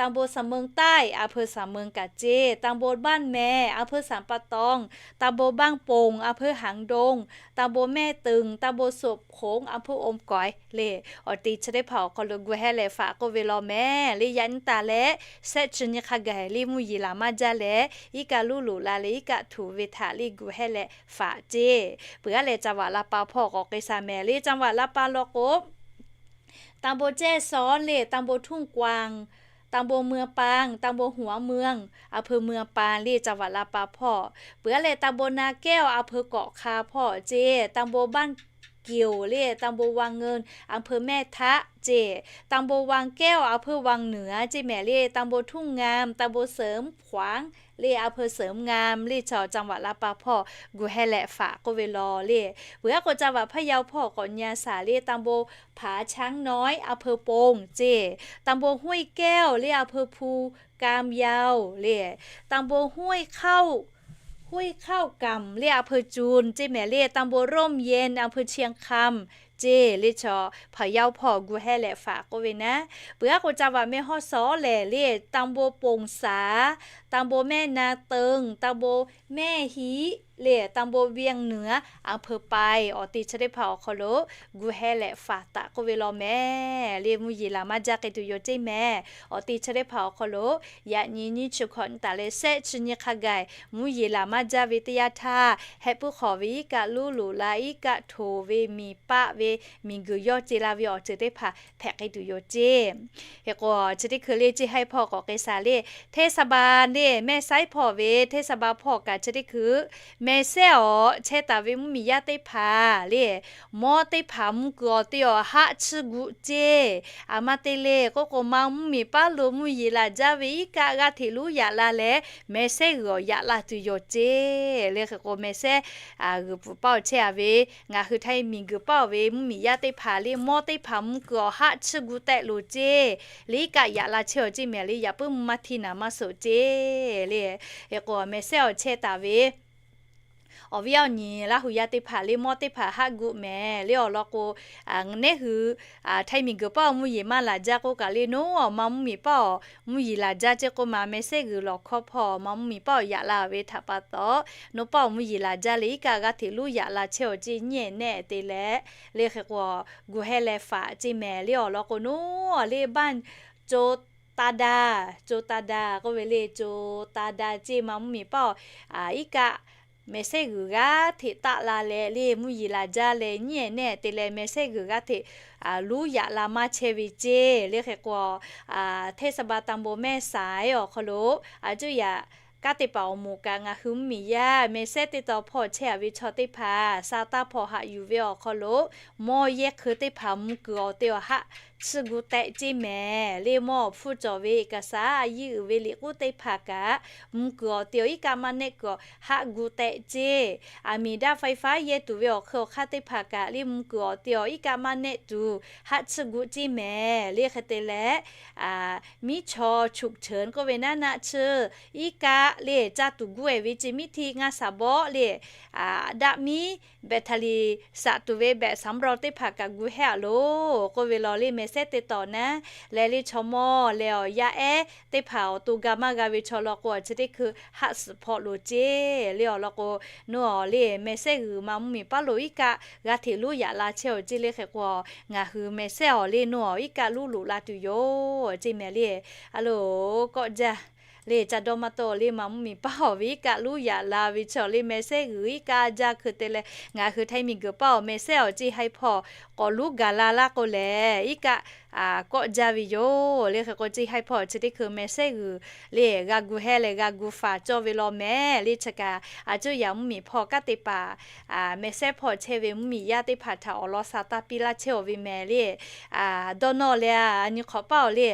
ตำบลสำเมิงใต้ อำเภอสำเมิง kaꞈ ceˇ. ตำบลบ้านแม อำเภอสันป่าตอง ตำบลบ้านโป่ง อำเภอหางดง ตำบลแม่ตึง ตำบลโสบโขง อำเภออมก๋อย le awˬ ti chi teˇ hpaˍ awˬ hk'aw lo gu heh leh faꞈ k'oˆ ve law mehˍ le. Yaꞈ nyi taˍ leh shehˆ chi nyi hk'a gaˬ le mvuhˇ yeˬ laˬ maˇ jaˇ leh iˉ kaˆ luˉ loꞈ la leh iˉ kaˆ htuꞈ ve htaꞈ le gu heh leh faꞈ ceˇ. Peuˬ aˉ leh จังหวัดลำปาง hpawˇ k'awꞈ k'ai sha mehˍ le. จังหวัดลำปาง law k'o ตำบลแจ้ซ้อน le ตำบลทุ่งกวาง ตำบลเมืองปาง ตำบลหัวเมือง อำเภอเมืองปาง le จังหวัดลำปาง hpawˇ. Peuˬ aˉ leh ตำบลนาแก้ว อำเภอเกาะคา hpawˇ ceˇ. ตำบลบ้านเกี่ยว le ตำบลวังเงิน อำเภอแม่ทะ ceˇ. ตำบลวังแก้ว อำเภอวังเหนือ ceˇ mehˍ le. ตำบลทุ่งงาม ตำบลเสริมขวัง le อำเภอเสริมงาม le chaw จังหวัดลำปาง hpawˇ gu heh leh faꞈ k'oˆ ve law le. Peuˬ aˉ k'o จังหวัดพะเยา hpawˇ k'awꞈ nyi a shaˍ le ตำบลผาช้างน้อย อำเภอโป่ง ceˇ. ตำบลห้วยแก้ว le อำเภอภูกามยาว le ตำบลห้วยเข้า ห้วยเข้าก่ำ le อำเภอจูน ceˇ mehˍ le. ตำบลร่มเย็น อำเภอเชียงคำ ceˇ le chaw พะเยา hpawˇ gu heh leh faꞈ k'oˆ ve naˉ. Peuˬ aˉ k'o จังหวัดแม่ฮ่องสอน lehˬ le ตำบลโป่งสา ตำบลแม่นาตึง ตำบลแม่ฮิ le ตำบลเวียงเหนือ อำเภอปาย awˬ ti chi teˇ hpaˍ awˬ hk'aw lo gu heh leh faꞈ taˍ k'oˆ ve law mehˍ le. Mvuhˇ yeˬ laˬ maˇ jaˇ k'ai tuˬ yoˬ ceˇ mehˍ. Awˬ ti chi teˇ hpaˍ awˬ hk'aw lo yaꞈ nyi nyiˇ chi hkawꞈ nyi taˍ leh shehˆ chi nyi hk'a gaˬ mvuhˇ yeˬ laˬ maˇ jaˇ ve teˇ yanˇ htaˇ, heh puiˉ hk'awꞈ ve iˉ kaˆ luˉ loꞈ la iˉ kaˆ htoˍ ve miˬ paˆ ve miˬ guiˬ yawˇ ce la ve awˬ ceuˬ teˇ hpaˍ hpehꞈ k'ai tuˬ yoˬ ceˇ. Hk'e k'o chi teˇ hkui le ceˇ haiˉ hpawˇ k'awꞈ k'ai sha le เทศบาล le mehˆ saiˉ hpawˇ ve เทศบาล hpawˇ kaꞈ chi teˇ hkui mehˬ sehˉ awˬ chehˇ taˍ ve mvuhˇ miˬ yaˇ teˇ hpaˍ le mawˇ teˇ hpaˍ mvuhˇ kuiˬ awˬ te awˬ haˆ chiˇ gu ceˇ. Aˬ ma te le k'oˆ k'o, ma mvuhˇ miˬ paˉ lo mvuhˇ yeˬ laˬ jaˇ ve iˉ kaˆ g'aˇ hteꞈ luˉ yaꞈ la leh mehˬ sehˉ g'uiˬ awˬ yaꞈ la tuˬ yoˬ ceˇ. Le hk'e k'o mehˬ sehˉ g'uiˬ pfuhˍ paˇ awˬ chehˇ a ve ngaˬ hui htaiˇ miˬ guiˬ paˇ awˬ ve mvuhˇ miˬ yaˇ teˇ hpaˍ le mawˇ teˇ hpaˍ mvuhˇ kuiˬ awˬ haˆ chiˇ gu tehˆ loˬ ceˇ. Le iˉ kaˆ yaꞈ la chehˇ awˬ ceˇ mehˍ le yaꞈ puiˉ mvuhˇ maˇ htiˇ naˍ maˇ soˍ ceˇ le. Hk'e k'o mehˬ sehˉ awˬ chehˇ taˍ ve awˬ viˉ awˬ nyi Laˇ hu yaˇ teˇ hpaˍ le mawˇ teˇ hpaˍ haˆ gu mehˍ le awˬ lawn k'o, neˉ hui htaiˇ miˬ guiˬ paˇ awˬ mvuhˇ yeˬ maˇ laˬ jaˇ k'oˆ kaꞈ le, nawˬ awˬ ma mvuhˇ miˬ paˇ awˬ mvuhˇ yeˬ laˬ jaˇ ceˇ k'oˆ ma, mehˬ sehˉ g'uiˬ lawˬ hkawˇ hpawˇ ma mvuhˇ miˬ paˇ awˬ yaꞈ la ve htaꞈ pa taw, nawˬ paˇ awˬ mvuhˇ yeˬ laˬ jaˇ leh iˉ kaˆ g'aˇ hteꞈ luˉ yaꞈ la chehˇ awˬ ceˇ nyiˉ ehˍ nehˆ te leh, le hk'e k'o gu heh leh faꞈ ceˇ mehˍ le awˬ lawn k'o, nawˬ le บ้าน co ta da, co ta da k'oˆ ve le, co ta da ceˇ ma mvuhˇ miˬ paˇ awˬ iˉ kaˆ mehˬ sehˉ g'uiˬ g'aˇ hteꞈ taˆ la leh le mvuhˇ yeˬ laˬ jaˇ leh nyiˉ ehˍ nehˆ te leh mehˬ sehˉ g'uiˬ g'aˇ hteꞈ luˉ yaꞈ la maˇ chehˇ ve ceˇ. Le hk'e k'o, เทศบาล ตำบลแม่สาย awˬ hk'aw lo a cuˇ yaꞈ kanˉ te paˍ awˬ moˍ kaꞈ ngaˬ hui mvuhˇ miˬ yaˇ mehˬ sehˉ teˇ taw hpawˇ chehˇ a ve chaw teˇ hpaˍ sa taˇ hpawˇ haꞈ yuˬ ve awˬ hk'aw lo mawˇ yehˇ hkui teˇ hpaˍ mvuhˇ kuiˬ awˬ te awˬ haˆ chiˇ gu tehˆ ceˇ mehˍ le. Mawˇ awˬ hpfuhˇ cawˬ ve เอกสาร a yiˇ uiˍ ve liꞈ k'uˉ teˇ hpaˍ kaꞈ mvuhˇ kuiˬ awˬ te awˬ iˉ kaˆ maˇ nehˆ kuiˬ awˬ haˆ gu tehˆ ceˇ. Aˬ miˍ daˇ ไฟฟ้า yehˇ tuˬ ve awˬ hk'eun awˬ hk'aˇ teˇ hpaˍ kaꞈ le mvuhˇ kuiˬ awˬ te awˬ iˉ kaˆ maˇ nehˆ tuˬ haˆ chiˇ gu ceˇ mehˍ le. Hk'e te leh, miˉ chaw ฉุกเฉิน k'oˆ ve naˉ naˆ chiˇ iˉ kaˆ le caˇ tuˬ guˇ ehˍ ve ceˇ miˉ htiˇ ngaˇ saˍ bawˆ le daꞈ miˉ แบตเตอรี่ saꞈ tuˬ ve แบตสำรอง teˇ hpaˍ kaꞈ gu hehˉ a loˬ k'oˆ ve law le mehˬ sehˉ teˇ taw naˉ. Leh le chaw mawˇ leh awˬ yaˇ ehˉ teˇ hpaˍ awˬ to ga maˇ g'a ve chaw law k'o, chi teˇ hkui haˆ suhˍ hpawˆ loˬ ceˇ le awˬ lawn k'o, nawˬ awˬ le mehˬ sehˉ g'uiˬ ma mvuhˇ miˬ paˇ lo iˉ kaˆ g'a hteꞈ luˉ yaꞈ la chehˇ awˬ ceˇ le hk'e k'o, ngaˬ hui mehˬ sehˉ awˬ le nawˬ awˬ iˉ kaˆ luˉ loꞈ la tuˬ yoˬ ceˇ mehˍ le. A loˬ kawˆ jaˇ le ca dawˇ maˇ tawˆ le ma mvuhˇ miˬ paˇ awˬ ve iˉ kaˆ luˉ yaꞈ la ve chaw le mehˬ sehˉ g'uiˬ iˉ kaˆ jaˇ hkui te leh ngaˬ hui htaiˇ miˬ guiˬ paˇ awˬ mehˬ sehˉ awˬ ceˇ haiˉ hpawˇ k'awꞈ luˉ gaˬ la laˇ k'o lehˬ iˉ kaˆ kawˆ jaˇ ve yoˬ. Le hk'e k'o ceˇ haiˉ hpawˇ chi teˇ hkui mehˬ sehˉ g'uiˬ le g'a gu heh leh g'a gu faˍ cawˇ ve law mehˍ le chi kaꞈ a cuˇ yaꞈ mvuhˇ miˬ hpawˇ kanˉ te paˍ mehˬ sehˉ hpawˇ chehˇ ve mvuhˇ miˬ yaˇ teˇ hpaˍ htaꞈ awˬ lawn sa taˇ piˇ laˇ chehˇ awˬ ve mehˍ le. Dawˇ nawˇ leh a nyi hk'awꞈ paˇ awˬ le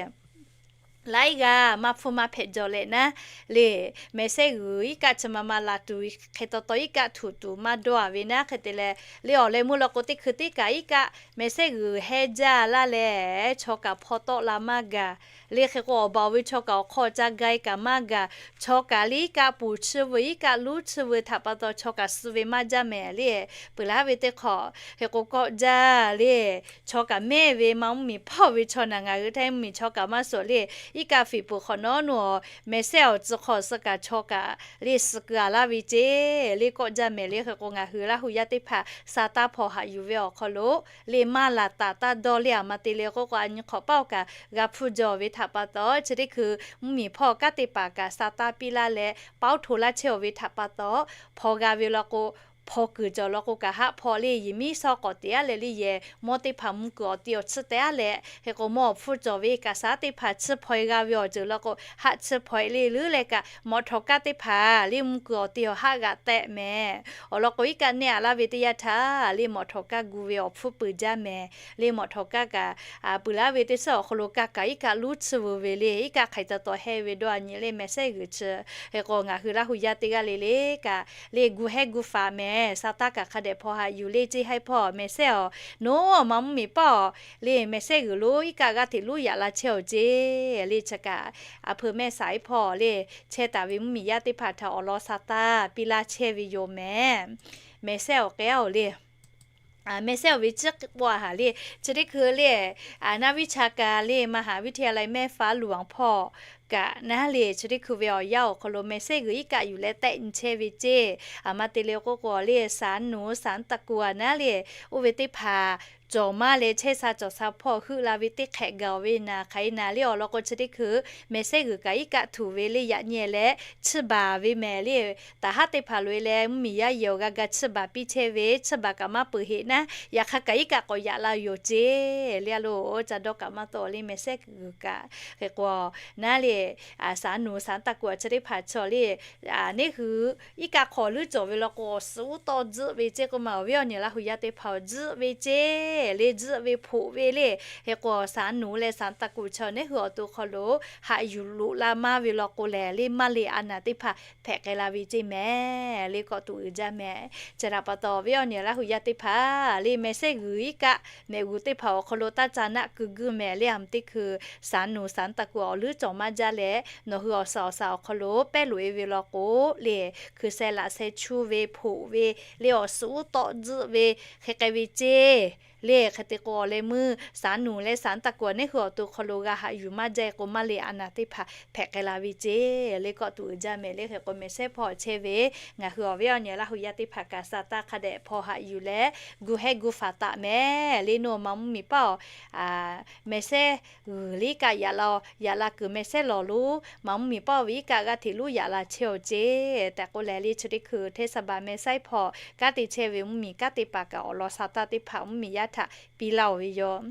laiˉ g'aˇ maˇ hpfuhˇ maˇ hpehꞈ jaw leh naˉ le, mehˬ sehˉ g'uiˬ iˉ kaˆ chi ma ma laˬ tuˬ, hk'e taw taw iˉ kaˆ htuꞈ tuˬ maˇ dawˇ a ve naˉ. Hk'e te leh, le awˬ leh meuˇ law k'o, teˇ hkui teˇ kaꞈ iˉ kaˆ mehˬ sehˉ g'uiˬ hehˉ jaˇ laˇ leh, chaw kaꞈ hpaw tawˆ la maˇ gaˬ. Le hk'e k'o, awˬ baˬ oˬ ve chaw kaꞈ awˬ hk'aw ca ga e kaꞈ maˇ gaˬ. Chaw kaꞈ le iˉ kaˆ ponˬ chiˇ veu, iˉ kaˆ luˉ chiˇ veu htaꞈ pa taw, chaw kaꞈ suh ve maˇ jaˇ mehˍ le. Peuˬ laˇ ve teˇ hk'awꞈ hk'e k'o kawˆ jaˇ le. Chaw kaꞈ mehˇ ve maˇ mvuhˇmiˬ hpawˇ ve chaw naˬ ngaˬ hui htaˇ mvuhˇmiˬ chaw kaꞈ maˇ suhˍ le. Iˉ kaˆ fiˍ peuˬ hk'awꞈ nawˉ nawˉ awˬ mehˬ sehˉ awˬ tcuh hk'aw suh kaꞈ chaw kaꞈ le suh keu a laˇ ve ceˇ le kawˆ jaˇ mehˍ le. Hk'e k'o, ngaˬ hui Laˇ hu yaˇ teˇ hpaˍ sa taˇ hpaw haꞈ yuˬ ve awˬ hk'aw lo le maˇ laˬ taˍ taˇ dawˇ le. A ma te le k'oˆ k'o, a nyi hk'awꞈ paˇ awˬ kaꞈ g'a hpuˇ jaw ve htaꞈ pa taw, chi teˇ hkui mvuhˇmiˬ hpawˇ kanˉ te paˍ kaꞈ sa taˇ piˇ laˇ leh, paoˉ hto laˇ chehˇ oˬ ve htaꞈ pa taw, hpaw g'a ve law k'o, hpaw kuiˬ cawˬ law k'o kaꞈ haˆ hpaw le. Yehˬ miˉ sawˉ k'awꞈ teꞈ aˉ leh le, yehˬ mawˇ teˇ hpaˍ mvuh kuiˬ awˬ ti awˬ chiˇ teh aˉ leh, hk'e k'o mawˇ awˬ hpfuhˇ cawˬ ve kaꞈ saˉ teˇ hpaˍ chiˇ hpaw e g'a ve awˬ ceuˬ law k'o, haˆ chiˇ hpaw e le leuˉ leh kaꞈ, mawꞈ htawꞈ kaˇ teˇ hpaˍ le mvuh kuiˬ awˬ ti awˬ haˆ g'aꞈ tehˆ mehˍ. Awˬ lawn k'o, iˉ kaˆ nehˆ a laˇ ve teˇ yanˇ htaˇ le mawꞈ htawꞈ kaˇ gu ve awˬ hpfuhˇ peuˬ jaˇ mehˍ. Le mawꞈ htawꞈ kaˇ kaꞈ, peuˬ laˇ ve teˇ suhˉ awˬ hk'aw lo kaˇ kaꞈ iˉ kaˆ luˉ chiˇ veu ve le. Iˉ kaˆ hk'aiˬ taw taw hehˇ ve dawˇ a nyi le mehˬ sehˉ g'uiˬ chi. Hk'e k'o, ngaˬ hui Laˇ hu yaˇ teˇ g'aˇ le le kaꞈ le gu hehˉ gu faˍ mehˍ. Sa taˇ kaꞈ hk'a dehꞈ hpaw haꞈ yuˬ le ceˇ. Haiˉ hpawˇ mehˬ sehˉ awˬ, nawˬ ma mvuhˇmiˬ paˇ awˬ le mehˬ sehˉ g'uiˬ lo iˉ kaˆ g'aˇ hteꞈ luˉ yaꞈ la chehˇ oˬ ceˇ le. Chi kaꞈ a hpeuꞈ mehˆ saˍ iˉ hpawˇ le chehˇ taˍ ve mvuhˇmiˬ yaˇ teˇ hpaˍ htaꞈ awˬ lawn sa taˇ piˇ laˇ chehˇ ve yoˬ mehˍ. Mehˬ sehˉ awˬ k'ehˉ oˬ le, mehˬ sehˉ awˬ ve ciˉ k'oˆ a haˍ le, chi teˇ hkui le, naˆ viˉ cha ka le มหาวิทยาลัยแม่ฟ้าหลวง hpawˇ kaꞈ naˉ le, chi teˇ hkui ve awˬ yanˇ awˬ hk'aw lo mehˬ sehˉ g'uiˬ iˉ kaˆ yuˬ leh tehˆ nyi chehˇ ve ceˇ. A ma te le k'oˆ k'o le, สารหนู สารตะกั่ว naˉ le, oˇ ve teˇ hpaˍ cawˬ maˇ leh chehˇ sha cawˬ sha hpawˇ heuˆ la ve teˇ hk'ehꞈ gaˬ oˬ ve naˍ hk'aˬ e naˍ le. Awˬ lawn k'o, chi teˇ hkui mehˬ sehˉ g'uiˬ kaꞈ iˉ kaˆ htuꞈ ve le yaꞈ nyi leh chiˇ baˬ ve mehˍ le. Taˍ haˉ teˇ hpaˍ loꞈ e leh mvuhˇmiˬ yaˇ yehˬ awˬ g'a ga chiˇ baˬ piˇ chehˇ ve, chiˇ baˬ kaꞈ maˇ peuˬ heꞈ naˉ, yaꞈ hk'aˇ kaꞈ iˉ kaˆ k'awꞈ yaꞈ la yoˬ ceˇ le. A lo, ca dawˇ kaꞈ maˇ tawˆ le mehˬ sehˉ g'uiˬ kaꞈ. Hk'e k'o, naˉ le, สารหนู สารตะกั่ว chi teˇ hpaˍ chaw le, neˇ hui iˉ kaˆ hk'aw leuˉ cawˬ ve law k'o, awˬ suhˍ uˉ tawˆ tzuhˆ ve ceˇ k'oˆ ma. Awˬ viˉ awˬ nyi Laˇ hu yaˇ teˇ hpaˍ awˬ tzuhˆ ve ceˇ le, tzuhˆ ve hpoꞈ ve le. Hk'e k'o, สารหนู leh สารตะกั่ว chaw neˇ hui awˬ to hk'aw lo haꞈ yuˬ loꞈ la maˇ ve law k'o lehˬ le, maˇ le a naˍ teˇ hpaˍ hpehꞈ k'ai la ve ceˇ mehˍ le kawˆ tuˬ uiˍ jaˇ mehˍ. Chi htaꞈ pa taw, awˬ viˉ awˬ nyi Laˇ hu yaˇ teˇ hpaˍ le mehˬ sehˉ g'uiˬ iˉ kaˆ mehꞈ g'uˬ teˇ hpaˍ awˬ hk'aw lo taˇ ca naˆ keu guˇ mehˍ le. A ma teˇ hkui สารหนู สารตะกั่ว awˬ leuˉ cawˬ maˇ jaˇ leh, nawˬ hui awˬ suhˍ awˬ suhˍ awˬ hk'aw lo pehˉ loꞈ e ve law k'o le, hkui seh laꞈ seh chuˇ ve hpoꞈ ve le, awˬ suhˍ uˉ tawˆ tzuhˆ ve hk'e k'ai ve ceˇ le. Hk'e te k'o, awˬ leh meuˇ สารหนู leh สารตะกั่ว neˇ hui awˬ to hk'aw lo g'a haꞈ yuˬ maˇ jaˇ e k'o, maˇ le a naˍ teˇ hpaˍ hpehꞈ k'ai la ve ceˇ le kawˆ tuˬ uiˍ jaˇ mehˍ le. Hk'e k'o, mehˬ sehˉ hpawˇ chehˇ ve ngaˬ hui awˬ viˉ awˬ nyi Laˇ hu yaˇ teˇ hpaˍ kaꞈ sa taˇ hk'a dehꞈ hpaw haꞈ yuˬ leh, gu hehˉ gu faˍ taˍ mehˍ le. Nawˬ ma mvuhˇmiˬ paˇ awˬ mehˬ sehˉ g'uiˬ le iˉ kaˆ yaꞈ la, yaꞈ la kuiˬ mehˬ sehˉ lawˬ lo, ma mvuhˇmiˬ paˇ awˬ ve iˉ kaˆ g'aˇ hteꞈ luˉ yaꞈ la chehˇ oˬ ceˇ tehꞈ k'oˆ leh le, chi teˇ hkui hteˇ saˍ baˍ mehˬ saiˉ hpawˇ kanˉ te chehˇ ve mvuhˇmiˬ kanˉ te paˍ kaꞈ awˬ lawn sa taˇ teˇ hpaˍ mvuhˇmiˬ yaˇ htaꞈ piˇ laˇ oˬ ve yoˬ.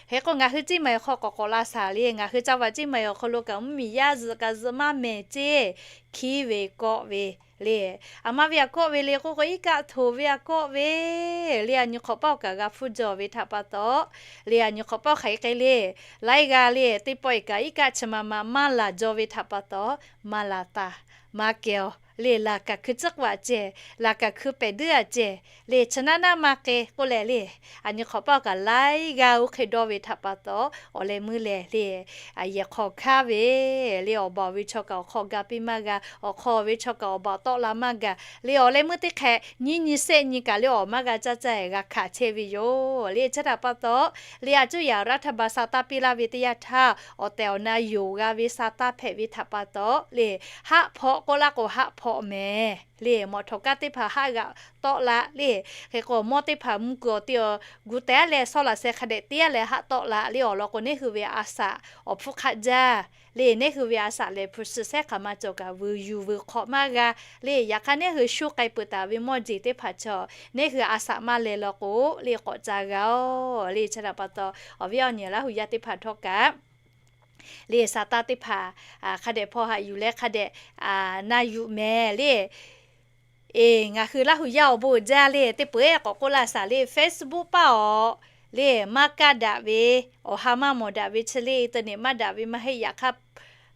Hk'e k'o, ngaˬ hui Ciˇ Maiˍ awˬ hk'aw k'awꞈ k'awꞈ la shaˍ le. Ngaˬ hui ca vaꞈ Ciˇ Maiˍ awˬ hk'aw lo kaꞈ mvuhˇmiˬ yaˇ zuhꞈ kaꞈ zuhꞈ maˇ mehˍ ceˇ, hkiˉ ve kawˆ ve le. A ma ve aꞈ kawˆ ve le k'oˆ k'o, iˉ kaˆ htoꞈ ve aꞈ kawˆ ve le. A nyi hk'awꞈ paˇ awˬ kaꞈ g'a hpuˇ jaw ve htaꞈ pa taw le, a nyi hk'awꞈ paˇ hk'aˬ hk'e k'ai le, laiˉ g'aˇ le teˇ pawˆ e kaꞈ iˉ kaˆ chi ma ma maˇ laˬ jaw ve htaꞈ pa taw, maˇ laˬ taˍ, maˇ kehˬ awˬ le. Laˬ kaꞈ hkui tcuhˉ k'o aꞈ cehˬ, laˬ kaꞈ hkui pehˬ duiˉ aꞈ cehˬ le, chi naˉ naˉ maˇ k'e k'oˆ leh le, a nyi hk'awꞈ paˇ awˬ kaꞈ laiˉ g'aˇ oˇ hk'e dawˇ ve htaꞈ pa taw, awˬ leh meuˇ lehˬ le, yehˬ hk'aw hkanˉ ve le, awˬ baˬ awˬ ve chaw kaꞈ awˬ hk'aw ga piˇ maˇ g'a, awˬ hk'aw ve chaw kaꞈ awˬ baˬ tawˆ la maˇ gaˬ le. Awˬ leh meuˇ teˇ hk'e nyiˇ nyi sehˆ nyi kaꞈ le awˬ maˇ g'a caˇ caˇ e g'a hkanˍ chehˇ ve yoˬ le. Chi htaꞈ pa taw le, a cuˇ yaꞈ รัฐบาล sa taˇ piˇ laˇ ve teˇ yanˇ htaˇ, awˬ tehˬ awˬ na yonˍ g'a ve sa taˇ hpehꞈ ve htaꞈ pa taw le, haˆ hpawˆ k'oˆ laˇ k'o haˆ hpawˆ mehˍ le. Mawꞈ htawꞈ kaˇ teˇ hpaˍ haˆ g'aꞈ tawˆ la le. Hk'e k'o, mawˇ teˇ hpaˍ mvuh kuiˬ awˬ ti awˬ gu teh aˉ leh, sawˉ laꞈ seh hk'a dehꞈ te aˉ leh haˆ tawˆ la le. Awˬ lawn k'o, neˇ hui ve a shaꞈ awˬ hpfuhˇ hk'aˆ jaˇ le. Neˇ hui ve a shaꞈ lehˬ, hpu shi sehˉ hk'aˬ ma cawˬ kaꞈ vuiˬ yuˬ vuiˬ hk'awꞈ maˇ g'a le. Yaꞈ hk'aˇ, neˇ hui shu k'ai peuˬ taˍ ve mawˇ jeˬ teˇ hpaˍ chaw, neˇ hui a shaꞈ maˇ leh law k'o le, k'awꞈ ca g'a oˬ le. Chi htaꞈ pa taw, awˬ viˉ awˬ nyi Laˇ hu yaˇ teˇ hpaˍ htawˇ kaꞈ le, sa taˇ teˇ hpaˍ hk'a dehꞈ hpaw haꞈ yuˬ leh hk'a dehꞈ na yuˬ mehˍ le. Eˬ, ngaˬ hui Laˇ hu yaˇ awˬ bon uiˍ jaˇ le, teˇ peuˬ k'awꞈ k'oˆ laˇ shaˍ le, Facebook paˇ awˬ le, maˇ kaˇ daꞈ ve, awˬ ha maˇ mawˬ daꞈ ve chi le, internet maˇ daꞈ ve maˇ heˆ. Yaꞈ hk'aˇ,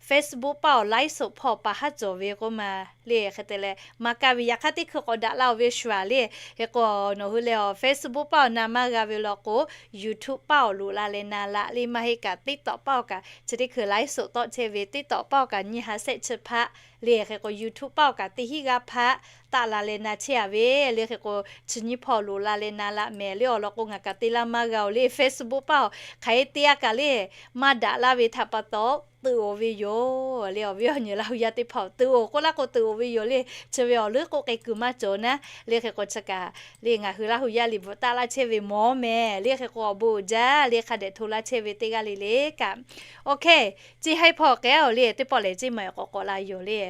Facebook paˆ awˬ ไลฟ์สด hpawˇ pa haˉ cawˬ ve k'oˆ ma le. Hk'e te leh maˇ kaˇ ve yaꞈ hk'aˇ teˇ hkui k'awꞈ daꞈ la-oˬ ve shuˍ le. Hk'e k'o nawˬ hui lehˬ Facebook paˆ awˬ na maˇ g'a ve law k'o, YouTube paˆ awˬ loꞈ la leh na laꞈ le. Maˇ heˆ kaꞈ TikTok paˆ awˬ kaꞈ chi teˇ hkui ไลฟ์สด tawˆ chehˇ ve TikTok paˆ awˬ kaꞈ nyiˇ ha shehˆ chi hpaˆ le. Hk'e k'o YouTube paˆ awˬ kaꞈ teˇ hinˉ g'aˇ hpaˆ taˆ la leh na chehˇ a ve le. Hk'e k'o chi nyiˇ hpawˇ loꞈ la leh na laꞈ mehˍ le. Awˬ lawn k'o ngaˬ kaꞈ te laˇ maˇ g'a-oˬ le. Facebook paˆ awˬ hk'aˬ hk'e te a kaꞈ le, maˇ daꞈ laˇ ve htaꞈ pa taw, teuꞈ oˬ ve yoˬ le. Awˬ viˉ awˬ nyi Laˇ hu yaˇ teˇ hpaˍ-oˬ, teuꞈ oˬ k'oˆ laˇ k'o teuꞈ oˬ ve yoˬ le. Chi ve awˬ leuˉ k'oˆ k'ai kuiˬ maˇ cawˬ naˉ le. Hk'e k'o chi kaꞈ le ngaˬ hui Laˇ hu yaˇ liꞈ bvuhꞈ taˆ laˇ chehˇ ve mawˬ mehˍ le. Hk'e k'o awˬ bon uiˍ jaˇ le. Hk'a dehꞈ hto laˇ chehˇ ve teˇ g'aˇ le le kaꞈ, OK, ceˇ haiˉ hpawˇ k'ehˉ-oˬ le. Teˇ pawˆ lehˬ ceˇ maˍ-oˬ k'awꞈ k'awꞈ la yoˬ le.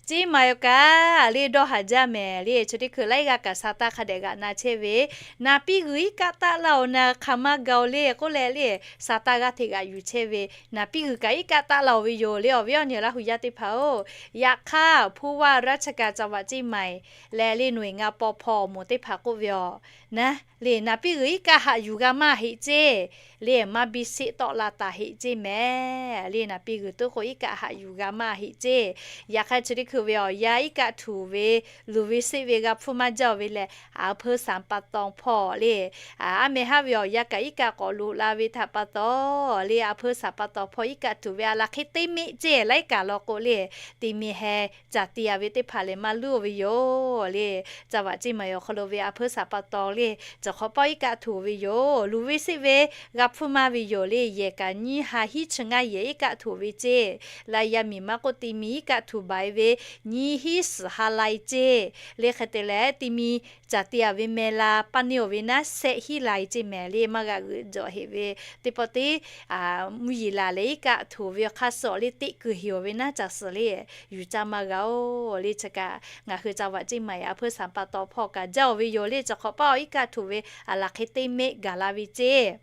Ceˇ maˍ-oˬ kaꞈ le dawˇ haˍ jaˇ mehˍ le. Chi teˇ hkui laiˉ g'aˇ kaꞈ sa taˇ hk'a dehꞈ g'aꞈ na chehˇ ve, naˍ piˇ g'uiˬ iˉ kaˆ taˆ laˇ-oˬ na hk'aˬ maˇ ga-oˬ le k'oˆ leh le, sa taˇ g'aˇ hteꞈ g'aꞈ yuˬ chehˇ ve, naˍ piˇ g'uiˬ kaꞈ iˉ kaˆ taˆ laˇ-oˬ ve yoˬ le. Awˬ viˉ awˬ nyi Laˇ hu yaˇ teˇ hpaˍ-oˬ, yaꞈ hk'aˇ ผู้ว่าราชการจังหวัดเชียงใหม่ leh le หน่วยงาน ปภ awˬ moˍ teˇ hpaˍ k'oˆ ve aˬ naˉ le, naˍ piˇ g'uiˬ iˉ kaˆ haꞈ yuˬ g'a maˇ heˆ ceˇ le. Maˇ biˇ siˆ tawˆ la taˍ heˆ ceˇ mehˍ le. Naˍ piˇ g'uiˬ tuˉ k'o iˉ kaˆ haꞈ yuˬ g'a maˇ heˆ ceˇ. Yaꞈ hk'aˇ chi teˇ hkui ve awˬ yanˇ iˉ kaˆ htuˬ ve luˬ ve siˆ ve g'a hpfuhˇ maˇ jaˇ-oˬ ve lehˬ, อำเภอสันป่าตอง hpawˇ le, aˉ meh haˉ ve awˬ yanˇ kaꞈ iˉ kaˆ k'awꞈ loꞈ la ve htaꞈ pa taw le, อำเภอสันป่าตอง hpawˇ iˉ kaˆ htuˬ ve a laˬ hk'e teˇ meˆ ceˇ laiˉ kaꞈ law k'o le, ti mi heh caˬ ti a ve teˇ hpaˍ lehˬ maˇ luˇ-oˬ ve yoˬ le. จังหวัดเชียงใหม่ awˬ hk'aw lo ve อำเภอสันป่าตอง le, cawˬ hk'awꞈ pawˆ iˉ kaˆ htuˬ ve yoˬ. Luˬ ve siˆ ve g'a hpfuhˇ maˇ ve yoˬ le. Yehˬ kaꞈ nyiˇ ha hiˉ chi ngaˇ yehˬ iˉ kaˆ htoꞈ ve ceˇ. Laˇ yaˇ miˬ maˇ k'oˆ ti mi iˉ kaˆ htoꞈ baˬ e ve nyiˇ hiˉ suhˍ ha lai ceˇ. Le hk'e te leh ti mi caˬ ti a ve meh la paˇ neˇ-oˬ ve naˉ shehˆ hiˉ lai ceˇ mehˍ le. Maˇ g'a g'euꞈ jawꞈ heˆ ve teˇ pawˆ teˇ mvuhˇ yeˬ laˬ leh iˉ kaˆ htoꞈ ve hk'aˇ suh le teˆ kuiˬ heˍ-oˬ ve naˉ caˬ suhˍ le yuˬ caˇ maˇ g'a-oˬ le. Chi kaꞈ ngaˬ hui จังหวัดเชียงใหม่ อำเภอสันป่าตอง hpawˇ kaꞈ jaˇ-oˬ ve yoˬ le. Cawˬ hk'awꞈ pawˆ iˉ kaˆ htoꞈ ve a laˬ hk'e teˇ meˆ gaˬ la ve ceˇ.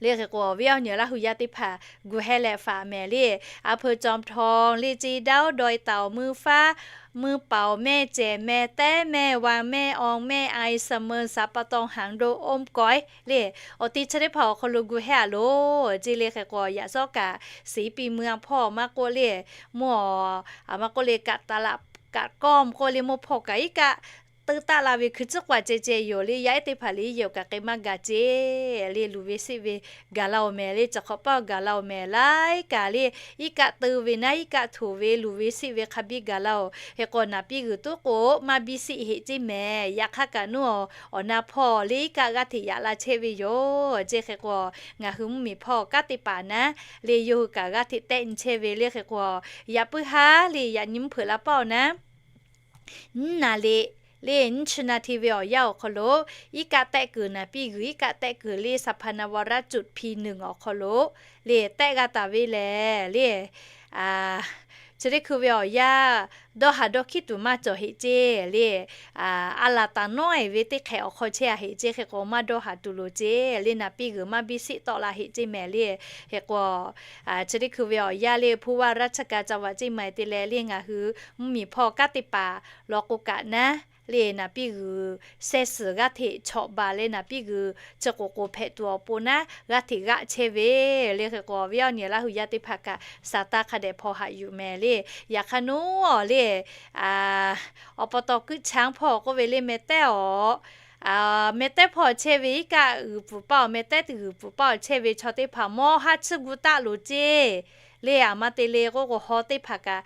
Le hk'e k'o awˬ viˉ awˬ nyi Laˇ hu yaˇ teˇ hpaˍ gu heh leh faˍ mehˍ le. อำเภอจอมทอง le, เจดีย์ดอยเต่า Mui faˉ, Mui paoˍ meh, Cehˬ meh, Tehˉ meh, Wanˬ meh, Awˬ meh, Ai Saˍ meuˍ, Saˍ pa taw, Haˍ do, Oˇ kawehˉ le. Awˬ ti chi teˇ hpaˍ awˬ hk'aw lo gu heh a loˬ ceˇ. Le hk'e k'o yaꞈ sawˉ kaꞈ Siˍ piˇ mui a hpawˇ maˇ k'oˆ le, mvuhˇ awˬ maˇ k'oˆ le, kaꞈ taˍ laꞈ kaꞈ kawˇ k'oˆ le, mvuhˇ hpawˇ kaꞈ iˉ kaˆ teuˇ taˆ la ve hkui tcuhˉ k'aꞈ ceh ceh yoˬ le. Yaˇ ehˉ teˇ hpaˍ le yehˬ kaꞈ k'ai maˇ gaˬ ceˇ le. Luˬ ve siˆ ve gaˬ la-oˬ mehˍ le. Cawˬ hk'awꞈ pawˆ gaˬ la-oˬ mehˍ laiˉ kaꞈ le, iˉ kaˆ teuˇ ve naˉ iˉ kaˆ htoꞈ ve luˬ ve siˆ ve hk'a biˇ gaˬ la-oˬ. Hk'e k'o naˍ piˇ g'uiˬ tuˉ k'o maˇ biˇ siˆ heˆ ceˇ mehˍ. Yaꞈ hk'aˇ kaꞈ nuˇ awˬ awˬ na hpawˇ le iˉ kaˆ g'aˇ hteꞈ yaꞈ la chehˇ ve yoˬ ceˇ. Hk'e k'o ngaˬ hui mvuhˇmiˬ hpawˇ kanˉ teˇ hpaˍ naˉ le yawˇ hui kaꞈ g'aˇ hteꞈ tehˆ nyi chehˇ ve le. Hk'e k'o yaꞈ puiˉ haˉ le yaꞈ nyi mvuhˇ hpeuꞈ la paˆ-oˬ naˉ nyiˇ naˍ riˍ le nyiˇ chi naˍ riˍ ve awˬ yanˇ awˬ hk'aw lo iˉ kaˆ tehˆ kuiˬ naˍ piˇ g'uiˬ iˉ kaˆ tehˆ kuiˬ le สถาบันนวรัตน์จุดพีหนึ่ง awˬ hk'aw lo le tehˆ g'a taˍ ve lehˬ le, chi teˇ hkui ve awˬ yanˇ dawˇ haˍ dawˇ hkiˉ tuˬ maˇ cawˬ heˆ ceˇ le. A laˬ taˍ nawˉ-e ve teˇ hk'ehꞈ awˬ hk'aw chehˇ a heˆ ceˇ. Hk'e k'o maˇ dawˇ haˍ tuˬ loˍ ceˇ le. Naˍ piˇ g'uiˬ maˇ biˇ siˆ tawˆ la heˆ ceˇ mehˍ le. Hk'e k'o chi teˇ hkui ve awˬ yanˇ le ผู้ว่าราชการจังหวัดเชียงใหม่ te leh le ngaˬ hui mvuhˇmiˬ hpawˇ kanˉ teˇ hpaˍ law k'o kaꞈ naˉ le naˍ piˇ g'uiˬ sehˇ suhˍ g'aˇ hteꞈ chawꞈ baˬ leh naˍ piˇ g'uiˬ chi k'oˍ k'oˍ hpehꞈ tuˬ awˬ pon naˉ g'aˇ hteꞈ g'aˆ chehˇ ve le. Hk'e k'o awˬ viˉ awˬ nyi Laˇ hu yaˇ teˇ hpaˍ kaꞈ saˍ taˇ hk'a dehꞈ hpaw haꞈ yuˬ mehˍ le. Yaꞈ hk'aˇ nuˇ awˬ le awˬ pa taw kuiˆ chaˇ hpawˇ k'oˆ ve le meh tehˉ awˬ meh tehˉ hpawˇ chehˇ ve iˉ kaˆ g'uiˬ pfuhˍ paˆ awˬ meh tehˉ teˇ g'uiˬ pfuhˍ paˆ awˬ chehˇ ve chaw teˇ hpaˍ mawˇ haˉ tsuhˇ gu taˆ loˍ ceˇ le. A ma te le k'oˆ k'o haw teˇ hpaˍ kaꞈ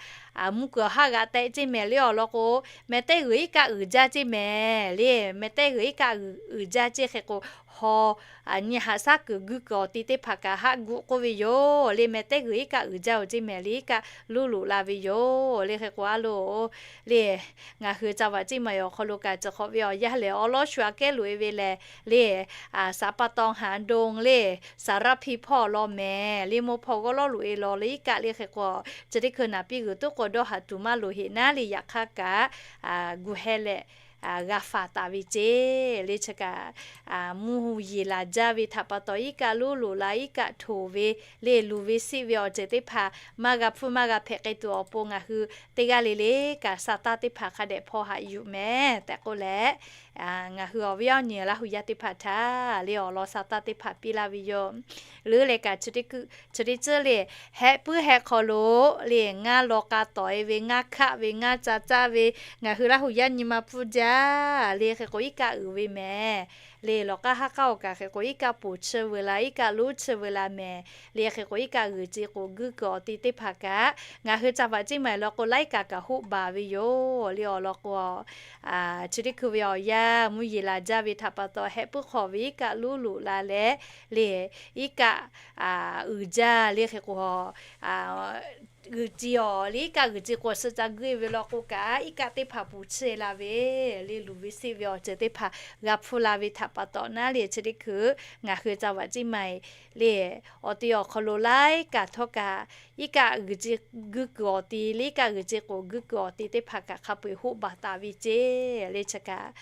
mvuhˇ kuiˬ awˬ haˉ g'aꞈ tehˆ ceˇ mehˍ le. Awˬ lawn k'o meh tehˉ g'uiˬ iˉ kaˆ uiˍ jaˇ ceˇ mehˍ le. Meh tehˉ g'uiˬ iˉ kaˆ uiˍ jaˇ ceˇ. Hk'e k'o haw nyi haꞈ shaˉ kuiˬ guiˇ kuiˬ awˬ ti teˇ hpaˍ kaꞈ haˆ gu k'oˆ ve yoˬ le. Meh tehˉ g'uiˬ iˉ kaˆ uiˍ jaˇ-oˬ ceˇ mehˍ le. Iˉ kaˆ luˇ loꞈ la ve yoˬ le. Hk'e k'o a loˬ le ngaˬ hui จังหวัดเชียงใหม่ awˬ hk'aw lo kaꞈ cawˬ hk'awꞈ ve awˬ yanˇ lehˬ awˉ lawˉ shu aꞈ kehˉ loꞈ e ve lehˬ le, saˍ pa taw haˍ do le, saˍ raˇ hpiˇ hpawˇ law mehˍ le. Mvuhˇ hpawˇ g'awˇ lawˉ loꞈ e law le iˉ kaˆ le. Hk'e k'o chi teˇ hkui naˍ piˇ g'uiˬ tuˉ k'o dawˇ haˍ tuˬ maˇ loˍ heˆ naˉ le. Yaꞈ hk'aˇ kaꞈ gu heh leh g'a faˍ taˍ ve ceˇ le. Chi kaꞈ mvuhˇ yeˬ laˬ jaˇ ve htaꞈ pa taw, iˉ kaˆ luˉ loꞈ la iˉ kaˆ htoꞈ ve le, luˬ ve seˆ ve awˬ ceuˬ teˇ hpaˍ maˇ g'a hpfuhˇ maˇ g'a hpehꞈ k'ai tuˬ awˬ pon, ngaˬ hui teˇ g'aˇ le le kaꞈ sa taˇ teˇ hpaˍ hk'a dehꞈ hpaw haꞈ yuˬ mehˍ tehꞈ k'oˆ leh, ngaˬ hui awˬ viˉ awˬ nyi Laˇ hu yaˇ teˇ hpaˍ htaꞈ le awˬ lawn sa taˇ teˇ hpaˍ piˇ laˇ ve yoˬ. Leuˉ leh kaꞈ chi teˇ tcuhˉ le, heh puiˉ heh hk'aw lo le ngaˇ law k'a tawˍ e ve, ngaˇ hkaˆ ve, ngaˇ ca caˇ ve, ngaˬ hui Laˇ hu yaˇ nyi ma pfuhˇ jaˇ le. Hk'e k'o iˉ kaˆ uiˍ ve mehˍ le. Lawˬ k'aˇ haˉ k'aˇ awˬ kaꞈ hk'e k'o iˉ kaˆ poˬ chi veu la, iˉ kaˆ lonˉ chi veu la mehˍ le. Hk'e k'o iˉ kaˆ g'uiˬ ce k'oˍ guˇ kuiˬ awˬ ti teˇ hpaˍ kaꞈ ngaˬ hui ca vaꞈ ceˇ maˬ law k'o laiˉ kaꞈ kaꞈ hoˆ baˬ ve yoˬ le. Awˬ lawn k'o, chi teˇ hkui ve awˬ yanˇ mvuhˇ yeˬ laˬ jaˇ ve htaꞈ pa taw, heh puiˉ hk'aw ve iˉ kaˆ luˉ loꞈ la leh le, iˉ kaˆ uiˍ jaˇ le. Hk'e k'o g'uiˬ ce awˬ le, iˉ kaˆ g'uiˬ ce k'o suh ca guˇ e ve law k'o kaꞈ, iˉ kaˆ teˇ hpaˍ poˬ chi la ve le. Luˬ ve seˆ ve awˬ ceuˬ teˇ hpaˍ g'a hpfuhˇ la ve htaꞈ pa taw naˉ le, chi teˇ hkui ngaˬ hui ca vaꞈ ceˇ maˬ le, awˬ ti awˬ hk'aw lo laiˉ kaꞈ htawˇ kaꞈ iˉ kaˆ g'uiˬ ce guˇ kuiˬ awˬ ti le, iˉ kaˆ g'uiˬ ce k'oˍ guˇ kuiˬ awˬ ti teˇ hpaˍ kaꞈ hk'a peu eˬ hoˆ baˬ taˍ ve ceˇ le. Chi kaꞈ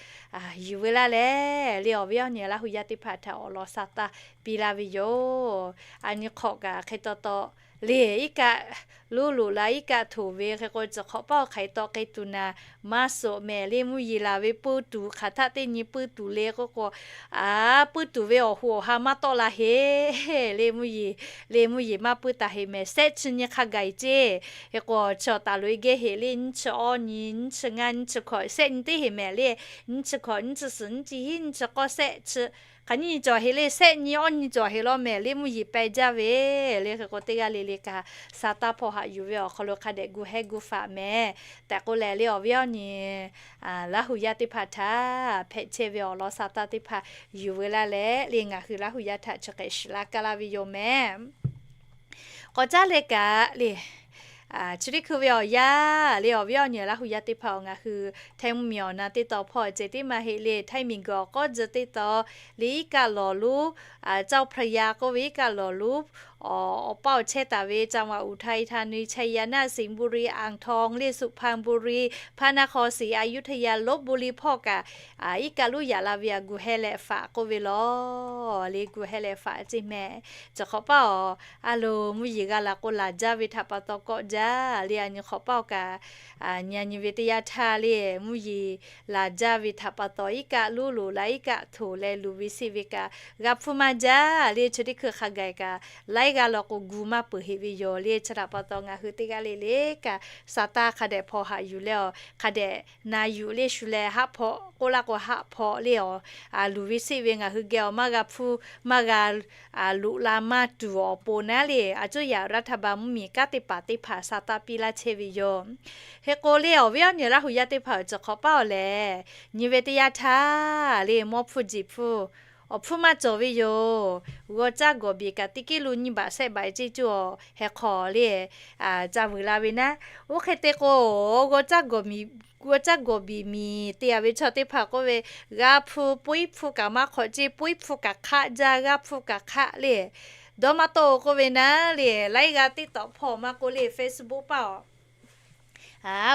yuˬ ve laˇ leh le, awˬ viˉ awˬ nyi Laˇ hu yaˇ teˇ hpaˍ htaꞈ awˬ lawn sa taˇ piˇ laˇ ve yoˬ. A nyi hk'awꞈ kaꞈ hk'e taw taw le, iˉ kaˆ luˉ loꞈ la iˉ kaˆ htoꞈ ve hk'e k'o, tcuh hk'awꞈ paˇ awˬ hk'aˬ hk'e taw k'e tuˬ naˍ maˇ suhˍ mehˍ le. Mvuhˇ yeˬ laˬ ve puiˇ tuˬ hk'aˬ htaˆ teˇ nyi puiˇ tuˬ le k'oˆ k'o, a puiˇ tuˬ ve awˬ hoꞈ awˬ ha maˇ tawˆ la heˆ le. Mvuhˇ yeˬ le, mvuhˇ yeˬ maˇ puiˇ taˍ heꞈ mehˍ. Sehˆ chi nyi hk'a gaˬ ceˇ. Hk'e k'o chi awˬ taˍ loꞈ e geh heꞈ le, nyiˇ chi awˇ nyi, nyiˇ chi ngaˇ, nyiˇ chi hkawꞈ, sehˆ nyi teˇ heꞈ mehˍ le. Nyiˇ chi hkawꞈ, nyiˇ chi suhˍ, nyiˇ chi hiˉ, nyiˇ chi k'awˇ, sehˆ chi hk'aˬ nyiˇ nyi cawˬ heˆ le. Sehˆ nyi awˇ nyi cawˬ heˆ law mehˍ le. Mvuhˇ yeˬ peh jaˇ ve le. Hk'e k'o teˇ g'aˇ le le kaꞈ sa taˇ hpaw haꞈ yuˬ ve awˬ hk'aw lo hk'a dehꞈ gu hehˉ gu faꞈ mehˍ tehꞈ k'oˆ leh le, awˬ viˉ awˬ nyi Laˇ hu yaˇ teˇ hpaˍ htaꞈ hpehꞈ chehˇ ve awˬ lawn sa taˇ teˇ hpaˍ yuˬ veu laˇ leh le, ngaˬ hui Laˇ hu yaˇ htaꞈ chi hk'e shiˍ laˇ kaˇ laˇ ve yoˬ mehˍ. K'awꞈ caˉ leh kaꞈ le, chi teˇ hkui ve awˬ yanˇ le, awˬ viˉ awˬ nyi Laˇ hu yaˇ teˇ hpaˍ-oˬ, ngaˬ hui Htaiˇ mvuhˇ miˬ awˬ na teˇ taw hpawˇ ceh tiˉ maˇ heˆ le, Htaiˇ miˬ guiˬ awˬ k'awˉ tcuh teˇ taw le, iˉ kaˆ lawˬ lonˉ, จ้าพระยา k'oˆ ve iˉ kaˆ lawˬ lonˉ awˬ paˇ awˬ chehˇ taˍ ve จังหวัดอุทัยธานี ชัยนาท สิงห์บุรี อ่างทอง le สุพรรณบุรี พระนครศรีอยุธยา ลพบุรี hpawˇ kaꞈ iˉ kaˆ lonˉ yaꞈ la ve a gu heh leh faꞈ k'oˆ ve law le, gu heh leh faꞈ ceˇ mehˍ. Chi hk'awꞈ paˇ-oˬ, a loˍ mvuhˇ yeˬ g'a laˬ k'o laˬ jaˇ ve htaꞈ pa taw kawˆ jaˇ le. A nyi hk'awꞈ paˇ-oˬ kaꞈ, nyi a nyi ve teˇ yanˇ htaˇ le, mvuhˇ yeˬ laˬ jaˇ ve htaꞈ pa taw iˉ kaˆ lonˉ loꞈ la iˉ kaˆ htoꞈ leh luˬ ve seˆ ve kaꞈ g'a hpfuhˇ maˇ jaˇ le. Chi teˇ hkui hk'a gaˬ kaꞈ laiˉ g'aˇ law k'o gu maˇ peuˬ heˆ ve yoˬ le. Chi htaꞈ pa taw ngaˬ hui teˇ g'aˇ le le kaꞈ sa taˇ hk'a dehꞈ hpaw haꞈ yuˬ leh-oˬ, hk'a dehꞈ na yuˬ le shu leh haˆ hpawꞈ k'oˆ laˇ k'o haˆ hpawꞈ le-oˬ, luˬ ve seˆ ve ngaˬ hui geh-oˬ maˇ g'a hpfuhˇ maˇ g'a loꞈ la maˇ tuˬ awˬ pon naˉ le, a cuˇ yaꞈ รัฐบาล mvuhˇ miˬ kanˉ teˇ hpaˍ teˇ hpaˍ sa taˇ piˇ laˇ chehˇ ve yoˬ. Hk'e k'o le, awˬ viˉ awˬ nyi Laˇ hu yaˇ teˇ hpaˍ-oˬ, chi hk'awꞈ paˇ-oˬ lehˬ, nyi ve teˇ yanˇ htaˇ le mawˇ hpfuhˇ jeˬ hpfuhˇ awˬ hpfuhˇ maˇ cawˬ ve yoˬ. G'aw caˇ gawˬ biˬ kaꞈ teˇ kiˉ lo nyiˇ baꞈ shehˆ baꞈ ceˇ cuˇ-oˬ, heh hk'aw le ca vuiˬ la ve naˉ. Oˇ hk'e te k'o, g'aw caˇ gawˬ biˬ miˬ te-a ve chaw teˇ hpaˍ k'oˆ ve, g'a hpfuhˇ puiˉ hpfuhˇ kaꞈ maˇ hk'awꞈ ceˇ, puiˉ hpfuhˇ kaꞈ hk'aˆ jaˇ, g'a hpfuhˇ kaꞈ hk'aˆ le. Dawˇ maˇ tawˆ-oˬ k'oˆ ve naˉ le, laiˉ g'aˇ teˇ tawꞈ hpawˇ maˇ k'oˆ le, Facebook paˇ-oˬ,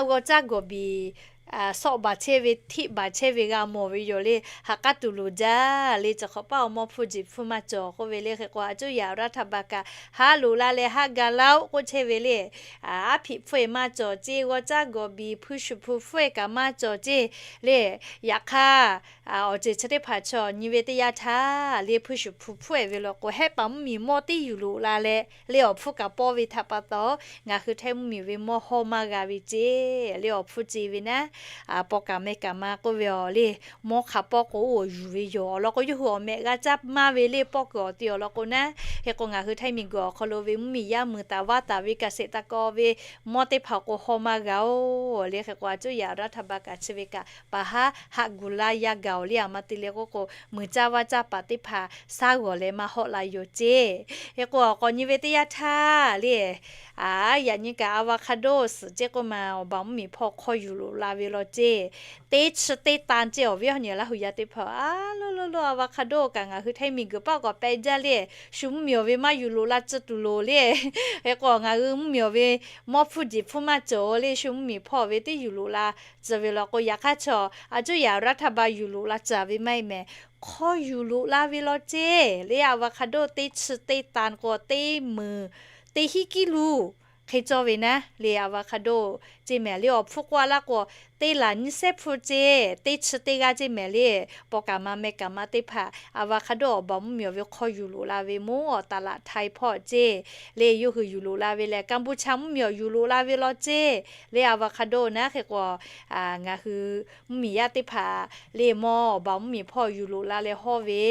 g'aw caˇ gawˬ biˬ sawˆ baˬ chehˇ ve, hteˆ baˬ chehˇ ve g'a mawˬ ve yoˬ le. Ha k'aˉ tuˬ loˍ jaˇ le. Chi hk'awꞈ paˇ-oˬ, mawˇ hpfuhˇ jeˬ hpfuhˇ maˇ cawˬ k'oˆ ve le. Hk'e k'o, a cuˇ yaꞈ รัฐบาล kaꞈ haˉ loꞈ la leh haˉ ga laˇ-oˆ k'oˆ chehˇ ve le. Aˉ hpiꞈ hpfuhˇ-e maˇ cawˬ ceˇ, g'aw caˇ gawˬ biˬ hpuiˇ shuˍ hpu hpfuhˇ-e kaꞈ maˇ cawˬ ceˇ le. Yaꞈ hk'aˇ, awˬ ceuˬ chi teˇ hpaˍ chaw nyi ve teˇ yanˇ htaˇ le hpuiˇ shuˍ hpu hpfuhˇ-e ve law k'o, hehˉ paˍ mvuhˇ miˬ mawˇ teˇ yuˬ loꞈ la leh le awˬ hpfuhˇ kaꞈ pawˇ ve htaꞈ pa taw, ngaˬ hui Htaiˇ mvuhˇ miˬ ve mawˇ hawˇ maˇ g'a ve ceˇ le. Awˬ hpfuhˇ ce ve naˉ, paw kaꞈ meh kaꞈ ma k'oˆ ve-aˬ le, mawˇ hk'a pawˇ k'o oˇ awˬ yuˬ ve yoˬ. Awˬ lawn k'o, yawˇ hui awˬ mehꞈ g'a caˇ maˇ ve le, pawˇ kuiˬ awˬ ti awˬ lawn k'o naˉ. Hk'e k'o, ngaˬ hui Htaiˇ miˬ guiˬ awˬ hk'aw lo ve mvuhˇ miˬ yaˇ mui taˍ vaˇ taˍ ve kaꞈ sheˍ taˍ kaw ve mawˇ teˇ hpaˍ k'o hawˇ maˇ g'a-oˬ le. Hk'e k'o, a cuˇ yaꞈ รัฐบาล kaꞈ chi ve kaꞈ paˍ haˉ haꞈ gu laˇ yaˇ gaˬ-oˬ le. A ma te leh k'oˆ k'o, mui caˇ vaˇ caˇ paˍ teˇ hpaˍ shaˉ g'awˬ leh maˇ hawˆ la yoˬ ceˇ. Hk'e k'o, awˬ k'awꞈ nyi ve teˇ yanˇ htaˇ le, a, yaꞈ nyi kaꞈ อะโวคาโด suhˍ ceˇ k'oˆ ma, awˬ baˬ mvuhˇ miˬ hpawˇ hk'aw yuˬ loꞈ la ve law ceˇ. Teˇ chi teˇ tan ceˇ awˬ viˉ awˬ nyi Laˇ hu yaˇ teˇ hpaˍ, a lo lo lo, avocado kaꞈ ngaˬ hui htaiˇ miˬguiˬ paˆ k'awꞈ peh jaˇ le. Shu mvuhˇmiˬ awˬ ve maˇ yuˬ loꞈ la tcuh tuˬ loˍ le. Hk'e k'o ngaˬ hui mvuhˇmiˬ awˬ ve mawˇ hpfuhˇ jeˬ hpfuhˇ maˇ cawˬ le. Shu mvuhˇmiˬ hpawˇ ve teˇ yuˬ loꞈ la tcuh ve law k'o, yaꞈ hk'aˇ chaw a cuˇ yaꞈ raˇ htaˇ ba yuˬ loꞈ la tcuh ve maˇ heˆ mehˍ. Hk'aw yuˬ loꞈ la ve law ceˇ le. Avocado teˇ chi teˇ tan k'o teˇ meunˍ, teˇ hiˉ kiˉ luˬ hk'e cawˇ ve naˉ le. Avocado ceˇ mehˍ le. Awˬ hpfuhˇ k'oˆ laˇ k'o, teˇ laˬ nyiˇ sehˉ hpfuhˇ ceˇ, teˇ chi teˇ g'aˇ ceˇ mehˍ le. Paw kaˍ ma meh kaˍ ma teˇ hpaˍ avocado awˬ baˬ mvuhˇmiˬ awˬ ve hk'aw yuˬ loꞈ la ve mvuhˇ awˬ taˍ laꞈ htaiˍ hpawˇ ceˇ le. Yawˇ hui yuˬ loꞈ la ve lehˬ, Kampuchea mvuhˇmiˬ awˬ yuˬ loꞈ la ve law ceˇ le. Avocado naˉ hk'e k'o, ngaˬ hui mvuhˇmiˬ yaˇ teˇ hpaˍ le mawˇ awˬ baˬ mvuhˇmiˬ hpawˇ yuˬ loꞈ la leh hawˇ ve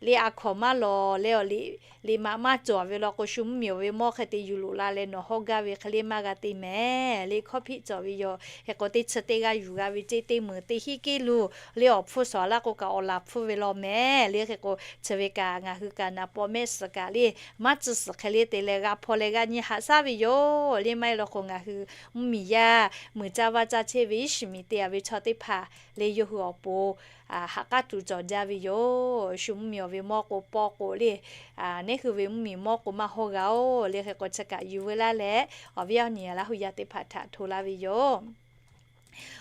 le. A hkawnˍ maˇ lawˬ leh awˬ liꞈ, liꞈ maꞈ maˇ cawˬ ve law k'o, shu mvuhˇmiˬ awˬ ve mawˇ hk'e te yuˬ loꞈ la leh nawˬ hawˇ gaˇ ve hk'e le maˇ g'a te mehˍ le. Hkawˇ hpiˆ cawˬ ve yoˬ. Hk'e k'o teˇ chi teˇ g'aˇ yuˬ g'a ve ceˇ, teˇ meunˍ teˇ hiˉ kiˉ luˬ le. Awˬ hpfuhˇ shawˍ laˇ k'o kaꞈ awˬ laˬ hpfuhˇ ve law mehˍ le. Hk'e k'o chi ve kaꞈ ngaˬ hui kaꞈ naˍ paw mehˆ suhˍ kaꞈ le maˇ tcuh suhˍ hk'e le te leh g'a hpaw leh g'a nyi haꞈ shaˉ ve yoˬ le. Maˇ heˆ law k'o ngaˬ hui mvuhˇmiˬ yaˇ muiˬ caˇ vaˇ caˇ chehˇ ve iˉ shiˍ miˬ te a ve chaw teˇ hpaˍ le yawˇ hui awˬ pon haꞈ k'aˉ tuˬ cawˬ jaˇ ve yoˬ. Shu mvuhˇmiˬ awˬ ve mawˇ k'o paw k'o le, neˉ hui ve mvuhˇmiˬ mawˇ k'o maˇ hawˇ g'a oˬ le. Hk'e k'o chi kaꞈ yuˬ veu laˇ leh awˬ viˉ awˬ nyi Laˇ hu yaˇ teˇ hpaˍ htaꞈ hto laˇ ve yoˬ.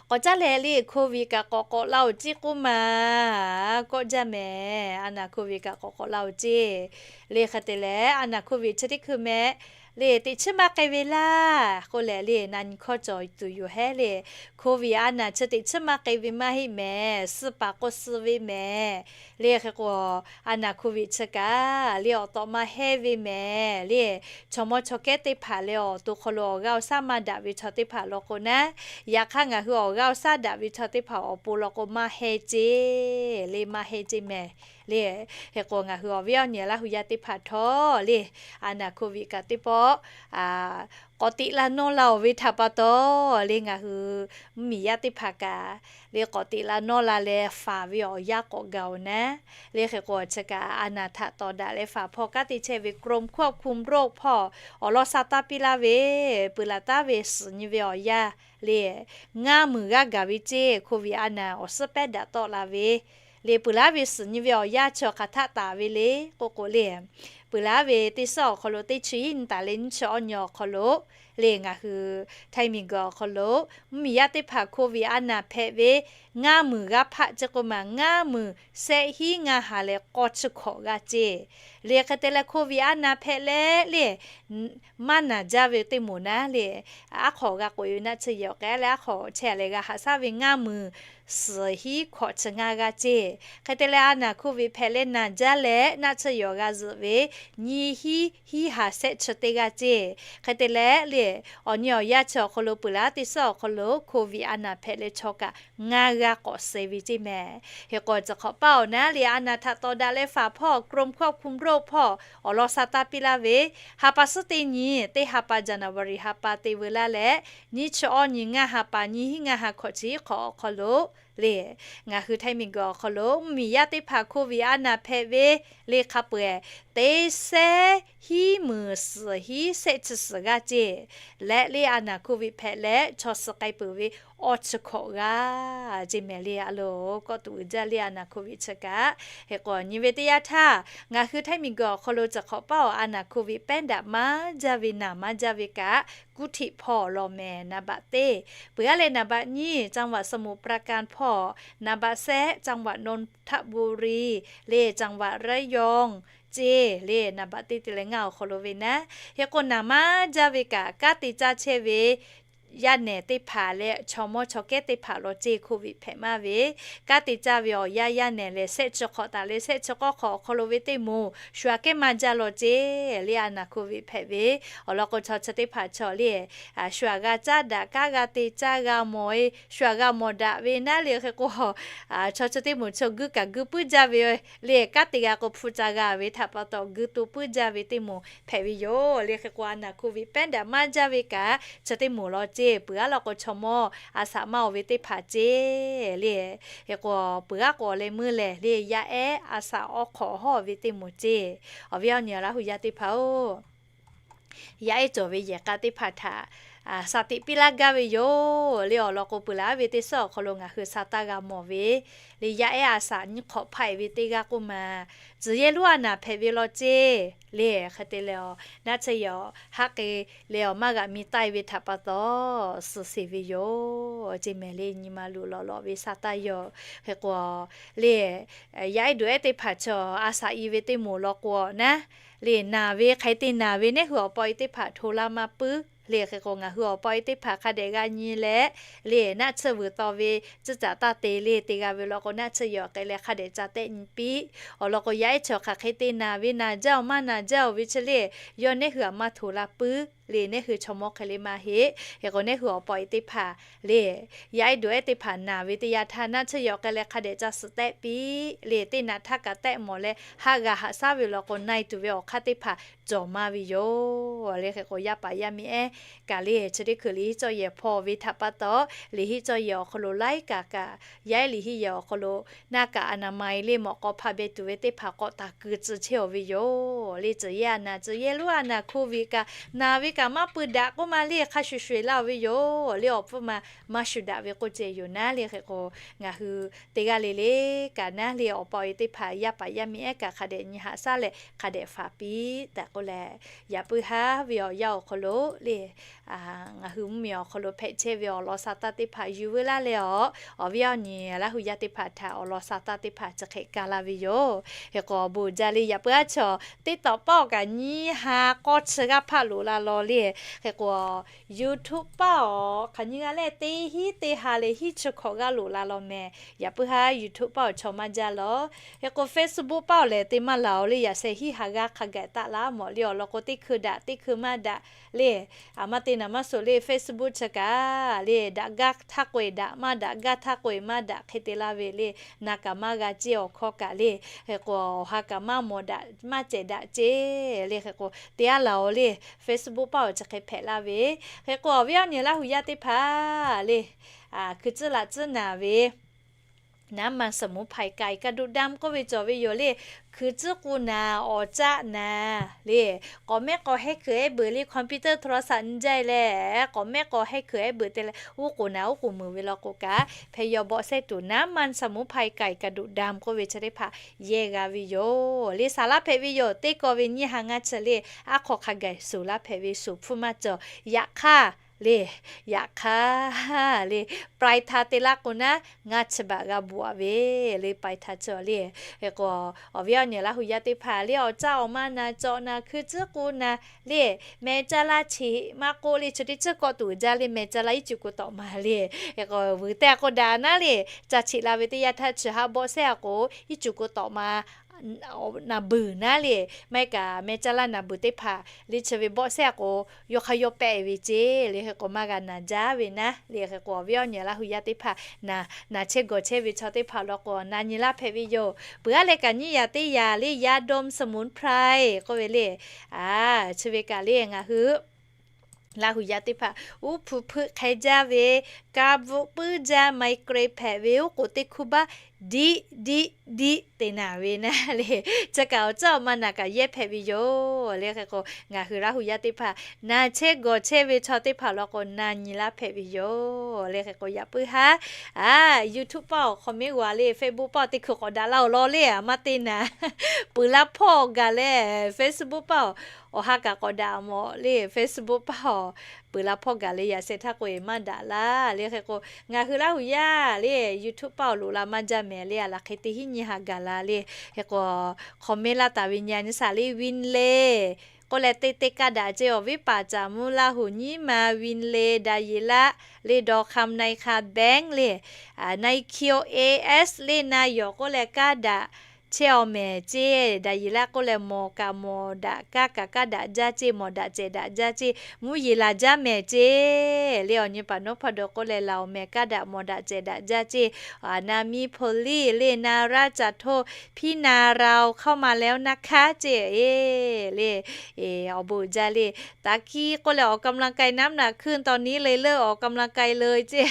K'awꞈ caˉ leh le, Covid kaꞈ k'awꞈ k'awꞈ la oˬ ceˇ k'oˆ ma kawˆ jaˇ mehˍ. A naˍ Covid kaꞈ k'awꞈ k'awꞈ la oˬ ceˇ le. Hk'e te leh a naˍ Covid chi teˇ hkui meh le teꞈ chiˉ maˇ k'ai ve laˇ k'oˆ leh le, na nyi hkawˇ cawˬ tuˬ yoˬ hehˉ le. Covid a naˍ chi teꞈ chiˉ maˇ k'ai ve maˇ heˆ mehˍ. Suh paˍ k'o suh ve mehˍ le. Hk'e k'o a naˍ Covid chi kaꞈ le awˬ tawꞈ maˇ hehnˇ ve mehˍ le. Chaw mawˇ chaw kehˉ teˇ hpaˍ leh awˬ to hk'aw lo awˬ g'aˇ awˬ shaˉ maˇ daꞈ ve chaw teˇ hpaˍ law k'o naˉ, yaꞈ hk'aˇ ngaˬ hui awˬ g'aˇ awˬ shaˉ daꞈ ve chaw teˇ hpaˍ awˬ pon law k'o maˇ hehnˇ ceˇ le, maˇ hehnˇ ceˇ mehˍ le. Hk'e k'o ngaˬ hui awˬ viˉ awˬ nyi Laˇ hu yaˇ teˇ hpaˍ htawˇ le, a naˍ Covid kaꞈ teˇ pawˆ k'awꞈ teꞈ la nawˇ la oˬ ve htaꞈ pa taw le, ngaˬ hui mvuhˇmiˬ yaˇ teˇ hpaˍ kaꞈ le k'awꞈ teꞈ la nawˇ la leh faˍ ve awˬ yanˇ k'awꞈ gaˬ oˬ naˉ le. Hk'e k'o chi kaꞈ a naˍ htaꞈ tawˍ daꞈ leh faˍ hpawˇ kanˉ te chehˇ ve กรมควบคุมโรค hpawˇ awˬ lawn sha taˇ piˇ laˇ ve, peuˬ laˬ taˉ ve suhˍ nyi ve awˬ yanˇ le ngaˇ meunˍ g'aˇ gaˬ ve ceˇ. Covid a naˍ awˬ suhˉ pehˉ daꞈ tawˆ la ve le, peuˬ laˬ ve suhˍ nyi ve awˬ yanˇ chi awˬ hk'aˬ htaˆ taˍ ve le k'oˆ k'o le, peuˬ laˬ ve teˇ suhˉ awˬ hk'aw lo teˇ chi hiˉ nyi taˍ leh nyiˇ chi awˇ nyi awˬ hk'aw lo le, ngaˬ hui Htaiˇ miˬguiˬ awˬ hk'aw lo mvuhˇmiˬ yaˇ teˇ hpaˍ Covid a naˍ hpehꞈ ve ngaˇ meunˍ g'aˇ hpaˆ ceˇ k'oˆ ma, ngaˇ meunˍ shehˆ hiˉ ngaˇ ha leh k'awˇ chi hkawꞈ g'aˇ ceˇ. Le hk'e te leh Covid a naˍ hpehꞈ leh le maˇ naˬ jaˇ ve teˇ moˍ naˉ le, aˉ hk'awꞈ g'a k'oꞈ e ve naˆ tsuhˇ yehˬ awˬ k'ai leh aˉ hk'awꞈ chehˇ leh g'a haꞈ shaˉ ve ngaˇ meunˍ suhˍ hiˉ hkawꞈ chi ngaˇ g'aˇ ceˇ. Hk'e te leh a naˍ Covid hpehꞈ leh naˬ jaˇ leh naˆ tsuhˇ yehˬ awˬ g'a zuhꞈ ve nyiˇ hiˉ hiˉ ha shehˆ chi teˇ g'aˇ ceˇ. Hk'e te leh le awˬ nyi awˬ yanˇ chi awˬ hk'aw lo peuˬ laˬ teˇ suhˉ awˬ hk'aw lo Covid a naˍ hpehꞈ leh chaw kaꞈ ngaˇ g'aˇ k'awꞈ suh ve ceˇ mehˍ. Hk'e k'o ciˬ hk'awꞈ paˇ awˬ naˉ le a naˍ htaꞈ tawˍ daꞈ leh faˍ hpawˇ กรมควบคุมโรค hpawˇ awˬ lawn sha taˇ piˇ laˇ ve, ha pa suhˉ teˇ nyi teˇ ha pa January ha pa te veu laˇ leh, nyiˇ chi awˇ nyi ngaˇ ha pa nyiˇ hiˉ ngaˇ ha hkawꞈ chi hiˉ hk'awꞈ awˬ hk'aw lo le, ngaˬ hui Htaiˇ miˬguiˬ awˬ hk'aw lo mvuhˇmiˬ yaˇ teˇ hpaˍ Covid a naˍ hpehꞈ ve le hk'a peu-eˬ teˇ sehˉ hiˉ meunˍ suhˍ hiˉ shehˆ chi suhˍ g'aˇ ceˇ. Leh le a naˍ Covid hpehꞈ leh chaw suh k'ai peuˬ ve awˇ chi hkawꞈ g'aˇ ceˇ mehˍ le. A loˬ kawˆ tuˬ uiˍ jaˇ le a naˍ Covid chi kaꞈ. Hk'e k'o nyi ve teˇ yanˇ htaˇ ngaˬ hui Htaiˇ miˬguiˬ awˬ hk'aw lo ciˬ hk'awꞈ paˇ awˬ a naˍ Covid pehˉ daꞈ maˇ jaˇ ve naˬ maˇ jaˇ ve kaꞈ kuˇ htiˆ hpawˇ law mehˍ. Naˍ baꞈ teˇ peuˬ g'aˇ leh naˍ baꞈ nyiˇ จังหวัดสมุทรปราการ hpawˇ, naˍ baꞈ shehˆ จังหวัดนนทบุรี le จังหวัดระยอง ceˇ le naˍ baꞈ teˇ te leh ngaˇ awˬ hk'aw lo ve naˉ. Hk'e k'o naˬ maˇ jaˇ ve kaꞈ kanˉ te caˇ chehˇ ve yaˇ nehˬ teˇ hpaˍ leh chaw mawˇ chaw kehˉ teˇ hpaˍ law ceˇ Covid hpehꞈ maˇ ve kanˉ te caˇ ve awˬ yanˇ yaˇ nehˬ lehˬ shehˆ chi hk'awꞈ taˍ leh shehˆ chi k'awˇ hk'awꞈ awˬ hk'aw lo ve teˇ moˍ shu aꞈ kehˉ maˇ jaˇ law ceˇ le a naˍ Covid hpehꞈ ve. Awˬ lawn k'o chaw chi teˇ hpaˍ chaw le shu aꞈ g'a caˉ daꞈ kanˉ g'a te caˇ g'a mawˬ e, shu aꞈ g'a mawˬ daꞈ ve naˉ le. Hk'e k'o chaw chi teˇ moˍ chaw guiˇ kaꞈ guiˇ puiˉ jaˇ ve le kanˉ te g'a k'o hpu ca g'a ve htaꞈ pa taw guiˇ to puiˉ jaˇ ve teˇ moˍ hpehꞈ ve yoˬ le. Hk'e k'o a naˍ Covid pehˉ daꞈ maˇ jaˇ ve kaꞈ chi teˇ moˍ law ceˇ. Peuˬ g'aˇ law k'o chaw mawˇ a shaꞈ maˇ oˬ ve teˇ hpaˍ ceˇ le. Hk'e k'o peuˬ g'aˇ k'o awˬ leh meuˇ lehˬ le yaˇ ehˉ a shaꞈ awˇ hk'awꞈ hawˇ ve teˇ moˍ ceˇ. Awˬ viˉ awˬ nyi Laˇ hu yaˇ teˇ hpaˍ-oˬ, yaˇ ehˉ cawˬ ve yehˬ k'a teˇ hpaˍ htaꞈ shaˍ teꞈ piˇ laˇ gaˇ ve yoˬ le. Awˬ lawn k'o, peuˬ laˬ ve teˇ suhˉ awˬ hk'aw lo ngaˬ hui sha taˇ g'a mawˬ ve le, yaˇ ehˉ a shaꞈ nyiˇ hk'awꞈ hpaˆ-e ve teˇ g'aˇ k'oˆ ma, tcuh yehˇ lonˉ a naˍ hpehꞈ ve law ceˇ le. Hk'e te leh, naˆ tsuhˇ yaꞈ haˆ k'e le awˬ maˇ g'aꞈ mi taˇ-e ve htaꞈ pa taw, suh sheˍ ve yoˬ ceˇ mehˍ le. Nyi ma luˬ lawꞈ lawꞈ ve sha taˇ yaw. Hk'e k'o le, yaˇ ehˉ duˬ ehˉ teˇ hpaˍ chaw a shaꞈ i ve teˇ moˍ law k'o naˉ le, naˬ ve hk'aˬ hk'e te naˬ ve nehˉ hui awˬ paw e teˇ hpaˍ hto laˇ maˇ puiˉ le. Hk'e k'o, ngaˬ hui awˬ paw e teˇ hpaˍ hk'a dehꞈ g'a nyi leh le, naˆ tsuhˇ vuiˬ taw ve tcuhˇ caꞈ taˇ te le. Te g'a ve law k'o, naˆ tsuhˇ yaꞈ k'ai leh hk'a dehꞈ ca tehˆ nyi piˇ. Awˬ lawn k'o, yaˇ ehˉ chaw hk'aˬ hk'e te naˬ ve naˬ jaˇ-oˬ maˇ naˬ jaˇ-oˬ ve chi le, yawˇ nehˉ hui a maˇ hto laˇ puiˉ le. Nehˉ hui chaw mawˇ hk'e le maˇ heˆ. Hk'e k'o, nehˉ hui awˬ paw e teˇ hpaˍ le, yaˇ ehˉ duˬ ehˉ teˇ hpaˍ naˬ ve teˇ yanˇ htaˇ, naˆ tsuhˇ yaꞈ k'ai leh hk'a dehꞈ ca suhˍ tehˆ piˇ le. Teˇ naꞈ htaˇ kaꞈ tehˆ mawˬ leh, haˆ g'a haꞈ shaˉ ve law k'o, na e tuˬ ve awˬ hk'aˇ teˇ hpaˍ cawˬ maˇ ve yoˬ le. Hk'e k'o, yaˇ paˍ yaˇ miˇ ehˉ kaꞈ le, chi teˇ hkui liꞈ hiˆ cawˇ yehˬ hpaw ve htaꞈ pa taw, liꞈ hiˆ cawˇ yehˬ awˬ hk'aw lo laiˉ kaꞈ kaꞈ, yaˇ ehˉ liꞈ hiˆ yehˬ awˬ hk'aw lo naˆ kaꞈ a naˍ ma e le mawꞈ k'aw hpaˇ beh tuˬ ve teˇ hpaˍ k'awꞈ taˍ keu tcuh chehˇ-aˬ ve yoˬ le. Tcuh yehˇ a naˍ, tcuh yehˇ lonˉ a naˍ hko viꞈ kaꞈ, naˬ ve kaꞈ maˇ pui daꞈ k'oˆ ma le, hk'a shuˍ shuˍ e laˇ-aˬ ve yoˬ le. Awˬ pfuhˇ ma maˇ shuˍ daꞈ ve k'oˆ ceh yoˬ naˉ le. Hk'e k'o, ngaˬ hui teˇ g'aˇ le le kaꞈ naˉ le, awˬ paw e teˇ hpaˍ yaˇ paˍ yaˇ miˇ ehˉ kaꞈ hk'a dehꞈ nyi haꞈ shaˉ leh hk'a dehꞈ faˍ piˇ tehꞈ k'oˆ leh, yaꞈ puiˉ haˉ ve awˬ yanˇ awˬ hk'aw lo le, ngaˬ hui mvuhˇmiˬ awˬ hk'aw lo hpehꞈ chehˇ ve awˬ lawn sha taˇ teˇ hpaˍ yuˬ veu laˇ leh, awˬ viˉ awˬ nyi Laˇ huˍ yaˇ teˇ hpaˍ htaꞈ awˬ lawn sha taˇ teˇ hpaˍ chi hk'e ka laˇ ve yoˬ. Hk'e k'o, awˬ bon uiˍ jaˇ le. Yaꞈ puiˉ haˉ chaw TikTok paˇ awˬ kaꞈ nyiˇ ha k'awˇ chi g'aˇ hpaˆ loꞈ la law le. Hk'e k'o, YouTube paˇ awˬ hk'aˬ nyiˇ g'aˇ lehˬ, teˇ hinˉ teˇ ha leh hinˉ chi hkawꞈ g'aˇ loꞈ la law mehˍ. Yaꞈ puiˉ haˉ YouTube paˇ awˬ chaw maˇ jaˇ law. Hk'e k'o, Facebook paˇ awˬ lehˬ te maˇ laˬ-oˬ le. Yaꞈ sheh hinˉ ha g'aˇ hk'a gaˬ taˆ la mawˬ le. Awˬ lawn k'o, teˇ hkui daꞈ teˇ hkui maˇ daꞈ le. A maˇ te naˍ maˇ suh le. Facebook chi kaꞈ le, daꞈ gaˇ htaˇ k'oꞈ-e daꞈ, maˇ daꞈ gaˇ htaˇ k'oꞈ-e maˇ daꞈ hk'e te laˇ ve le. Na kaꞈ maˇ g'a ceˇ awˬ hkawˇ kaꞈ le. Hk'e k'o, awˬ ha kaꞈ maˇ mawˬ daꞈ maˇ cehˬ daꞈ ceˇ le. Hk'e k'o, te a laˬ-oˬ le. Facebook paˇ awˬ chi hk'e hpehꞈ laˇ ve. Hk'e k'o, awˬ viˉ awˬ nyi Laˇ huˍ yaˇ teˇ hpaˍ le, hkui tcuhˉ laꞈ tcuhˉ naˬ ve naˉ ma สมุนไพรไก่ กระดูกดำ k'oˆ ve cawˬ ve yoˬ le. Hkui tcuhˉ k'u naˬ, awˬ caˆ naˬ le, k'awꞈ mehˉ k'awꞈ hehˉ hkui ehˉ beuꞈ le, computer โทรศัพท์ nyi jaˇ-e leh, k'awꞈ mehˉ k'awꞈ hehˉ hkui ehˉ beuꞈ te leh, uˉ k'oˍ naˬ uˉ k'oˍ meuˍ ve law k'o kaꞈ, hpehꞈ yaw bawˆ sehˉ tuˬ naˉ ma สมุนไพรไก่ กระดูกดำ k'oˆ ve chi teˇ hpaˍ yehˇ g'a ve yoˬ le. Saˍ laˇ hpehꞈ ve yoˬ. Teˇ kaw ve nyiˇ ha ngaˇ chi le, aˉ hk'aw hk'a gaˬ suˍ laˇ hpehꞈ ve suˍ hpfuhˇ maˇ cawˬ. Yaꞈ hk'aˇ le, yaꞈ hk'aˇ le, ปลายทาง te laˇ k'o naˉ, ngaˇ chi baꞈ g'a bvuhꞈ-a ve le, ปลายทาง cawˬ le. Hk'e k'o, awˬ viˉ awˬ nyi Laˇ huˍ yaˇ teˇ hpaˍ le, awˬ caˆ awˬ ma naˬ, cawꞈ naˬ, hkui tcuhˉ k'u naˬ le, meh caˇ laˇ chi maˇ k'oˆ le, chi teˇ ceuˬ kawˆ tuˬ jaˇ le, meh caˇ laˇ iˉ cuˬ k'o tawꞈ ma le. Hk'e k'o, vuiˬ teˇ a k'o daꞈ naˉ le, ca cheꞈ la ve teˇ yanˇ htaˇ chi haˆ bawˆ sehˉ a k'o, iˉ cuˬ k'o tawꞈ ma naˬ beuˬ naˉ le, maˇ heˆ kaꞈ meh caˇ laˇ naˬ beuˬ teˇ hpaˍ le chi ve bawˆ sehˉ a k'o, yawˇ hk'aˇ yawˇ pehˆ ve ceˇ le. Hk'e k'o, maˇ g'a naˬ jaˇ ve naˉ le. Hk'e k'o, awˬ viˉ awˬ nyi Laˇ huˍ yaˇ teˇ hpaˍ naˬ, naˬ chehˇ gawˬ chehˇ ve chaw teˇ hpaˍ law k'o, na nyi laˇ hpehꞈ ve yoˬ. Peuˬ aˉ leh kaꞈ nyiˇ yaꞈ teˇ yaꞈ le, ยาดมสมุนไพร k'oˆ ve le. A, chi ve kaꞈ le ngaˬ hui Laˇ huˍ yaˇ teˇ hpaˍ uˉ hpu hpeuˆ hk'e jaˇ ve, ka bvuhꞈ puiˉ jaˇ, ไมเกรน hpehꞈ ve, uˉ k'oˍ teˇ hkuˇ baˆ diˆ diˆ diˆ te naˬ ve naˉ le. Chi kaꞈ awˬ caˆ awˬ ma naˬ kaꞈ yehˇ hpehꞈ ve yoˬ le. Hk'e k'o, ngaˬ hui Laˇ huˍ yaˇ teˇ hpaˍ naˬ chehˇ gawˬ chehˇ ve chaw teˇ hpaˍ law k'o, na nyi laˇ hpehꞈ ve yoˬ le. Hk'e k'o, yaꞈ puiˉ haˉ, a, YouTube paˇ awˬ hk'aw mehˉ g'a le, Facebook paˇ awˬ teˇ hkui k'awꞈ daꞈ laˇ-oˬ law le. A maˇ te naˬ, peuˬ la hpawˇ gaˬ leh Facebook paˇ awˬ, awˬ ha kaꞈ k'awꞈ daꞈ mawˬ le. Facebook paˇ awˬ peuˬ la hpawˇ gaˬ le, yaꞈ sheh htaˇ k'oꞈ-e maˇ daꞈ laˇ le. Hk'e k'o, ngaˬ hui Laˇ huˍ yaˇ le, YouTube paˇ awˬ loꞈ la maˇ jaˇ mehˍ le. A laˬ hk'e te hiˉ nyi ha gaˬ la le. Hk'e k'o, comment laˇ taˍ ve nyi a nyi shaˍ le, วินเลย์ k'oˆ leh teˇ teˇ kaˇ daꞈ ceˇ. Awˬ viˉ paˍ caˍ mvuhˇ Laˇ huˍ nyiˉ ma วินเลย์ daꞈ yeˬ laˇ le, dawˇ hk'aˇ ธนาคารแบงก์ le, ไนคิวเอเอส le, na yawˬ k'oˆ leh kaˇ daꞈ chehˇ-aw mehˍ ceˇ. Daꞈ yeˬ laˇ k'oˆ leh mawˬ kaꞈ mawˬ daꞈ, kaˇ kaꞈ kaˇ daꞈ jaˇ ceˇ, mawˬ daꞈ cehˬ daꞈ jaˇ ceˇ, mvuhˇ yeˬ laˬ jaˇ mehˍ ceˇ le. Awˬ nyi paˍ nawˉ hpawˇ dawˬ k'oˆ leh laˬ-oˬ mehˍ, kaˇ daꞈ mawˬ daꞈ cehˬ daꞈ jaˇ ceˇ. อา นามี police เลย นารา จะโทร พี่นาเราเข้ามาแล้วนะคะ ceˇ le. Awˬ bon uiˍ jaˇ le. Taˇ kiˇ k'oˆ leh ออกกำลังกาย น้ำหนักขึ้น ตอนนี้เลยเลิกออกกำลังกายเลย ceˇ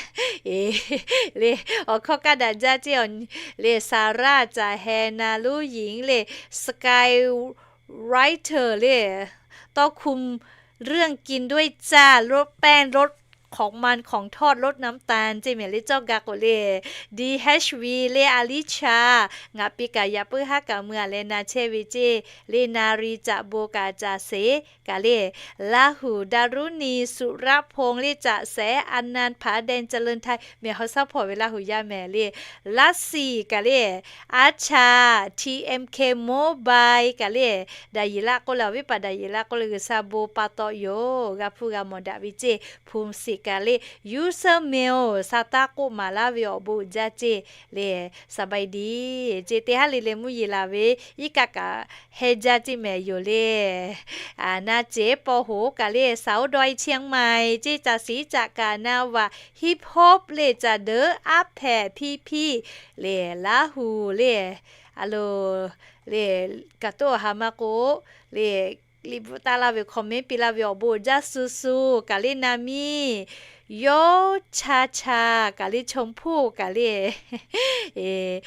le. Awˬ hkawˇ kaˇ daꞈ jaˇ ceˇ le. ซาร่า จะแฮนา ลูกหญิง le, Skywriter เลย ต้องคุม เรื่องกินด้วยจ้า ลดแป้ง ลดของมันของทอด ลดน้ำตาล ceˇ mehˍ le cawˇ gaˇ k'o le, D H V le, Alicia, ngaˬ pi kaꞈ yaꞈ puiˉ haˉ kaꞈ mui a leh na chehˇ ve ceˇ le, Nari caꞈ bon kaꞈ caꞈ seˍ kaꞈ le, Laˇ huˍ, Daruˇni, Suˍraˆ hponˇ le, caꞈ seˍ, Aˍnaˍ, Hpaˍ dehˇ, Caˇ leunˍ htaˇ mehˍ hawˉ shaˉ hpawˇ ve Laˇ huˍ yaˇ mehˍ le, Laˇ siˍ kaꞈ le, Aˉ chaꞈ, T M K mobile kaꞈ le, daꞈ yeˬ laˇ k'oˆ leh, awˬ viˉ paˍ daꞈ yeˬ laˇ k'oˆ leh, G'uiˬsha bon pa taw yoˬ, g'a hpuˇ g'a mawˬ daꞈ ve ceˇ. Hpu siˍ kaꞈ le, user mail, sa taˇ k'oˆ maˍ laˇ ve awˬ bon uiˍ jaˇ ceˇ le, สบายดี ceˇ. Teˇ haˉ le le mvuhˇ yeˬ laˬ ve iˉ kaˆ kaꞈ heh jaˇ ceˇ mehˍ yoˬ le. Na ceˬ paw hoˍ kaꞈ le, สาวดอยเชียงใหม่ ceˇ, caꞈ siˍ caꞈ kaꞈ na vaꞈ, Hip hop le, caꞈ deuˉ, Aˉ hpehꞈ, Hpiˇ hpiˇ le, Laˇ huˍ le, a lo le, kaꞈ toˆ ha maˇ k'o le, liꞈ bvuhꞈ taˇ laˇ ve, comment piˇ laˇ ve awˬ bon uiˍ jaˇ suh suh kaꞈ le, na miˇ, Yawˇ cha cha kaꞈ le, ชมพู่ kaꞈ le,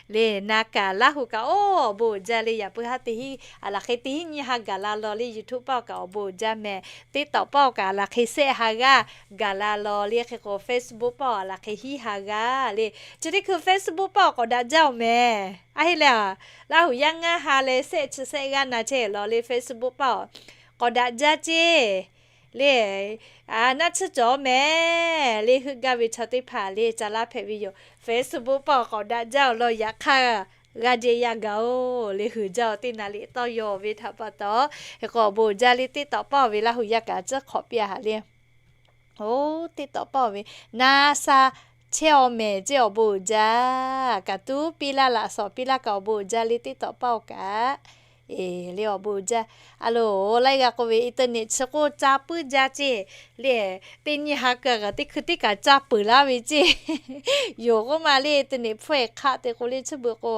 le na kaꞈ Laˇ huˍ kaꞈ oˇ awˬ bon uiˍ jaˇ le, yaꞈ puiˉ haˉ teˇ hinˉ a laˬ hk'e teˇ hinˉ nyi ha gaˬ la law le, YouTube paˆ kaꞈ awˬ bon uiˍ jaˇ mehˍ, TikTok paˆ kaꞈ a laˬ hk'e shehˆ ha g'aˇ gaˬ la law le, hk'e k'o Facebook paˆ a laˬ hk'e hiˉ ha g'aˇ le. Chi teˇ hkui Facebook paˆ k'awꞈ daꞈ jaˇ oˬ mehˍ. A heˆ leh, Laˇ huˍ yaˇ ngaˇ ha leh shehˆ chi shehˆ g'aˇ na chehˇ law le, Facebook paˆ k'awꞈ daꞈ jaˇ ceˇ le. Naˆ tsuhˇ cawˬ mehˍ le, heuˆ gaˇ ve chaw teˇ hpaˍ le ca laˇ hpehꞈ ve yoˬ. Facebook paˆ k'awꞈ daꞈ jaˇ awˬ lawn yaꞈ hk'aˇ g'a jehˬ yaˇ gaˬ oˬ le, huiˍ jaˇ awˬ teˇ na liꞈ tawˇ yaw ve htaꞈ pa taw, hk'e k'o awˬ bon uiˍ jaˇ le, TikTok paˆ ve Laˇ huˍ yaˇ kaꞈ tcuhˉ hk'awꞈ piˇ a haˍ le. Oˇ, TikTok paˆ ve na sha chehˇ awˬ mehˍ ceˇ, awˬ bon uiˍ jaˇ kaꞈ tuˉ piˇ laˇ, laꞈ shawnˍ piˇ laˇ kaꞈ awˬ bon uiˍ jaˇ le, TikTok paˆ oˬ kaꞈ. Eˬ, le awˬ bon uiˍ jaˇ. A lo, laiˉ g'a k'oˆ ve internet chi k'oˆ ca puiˉ jaˇ ceˇ le. Teˇ nyi ha kaꞈ teˇ hkui teˇ kaꞈ ca peuˬ laˇ ve ceˇ yoˬ k'oˆ ma le. Internet hpawehˇ hk'aˆ te k'o le, chi beuꞈ k'o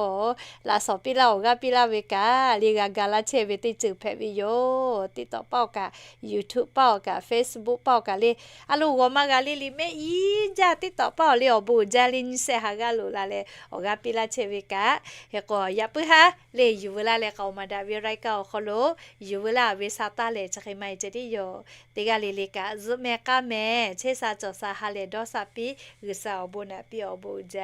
laꞈ shawnˍ piˇ laˇ, awˬ g'aˇ piˇ laˇ ve kaꞈ le, g'a ga laˇ chehˇ ve teˇ ceuˬ hpehꞈ ve yoˬ. TikTok paˆ oˬ kaꞈ, YouTube paˆ oˬ kaꞈ, Facebook paˆ oˬ kaꞈ le. A lo, g'awˬ ma g'a le le mehˆ iˉ jaˇ, TikTok paˆ oˬ le awˬ bon uiˍ jaˇ le, nyiˇ shehˆ ha g'aˇ loꞈ la leh awˬ g'aˇ piˇ laˇ chehˇ ve kaꞈ. Hk'e k'o yaꞈ puiˉ haˉ le yuˬ veu laˇ leh k'aoˍ maˍ daꞈ ve รายการ awˬ hk'aw lo yuˬ veu laˇ ve sa taˇ lehˬ, chi hk'e maˇ heˆ ceh tiˉ yoˬ. Teˇ g'aˇ le le kaꞈ zuhˆ meh k'aˇ meh chehˇ sha cawˬ sha ha lehˬ dawˇ sha piˇ, G'uiˬsha awˬ bon naꞈ piˇ, awˬ bon uiˍ jaˇ.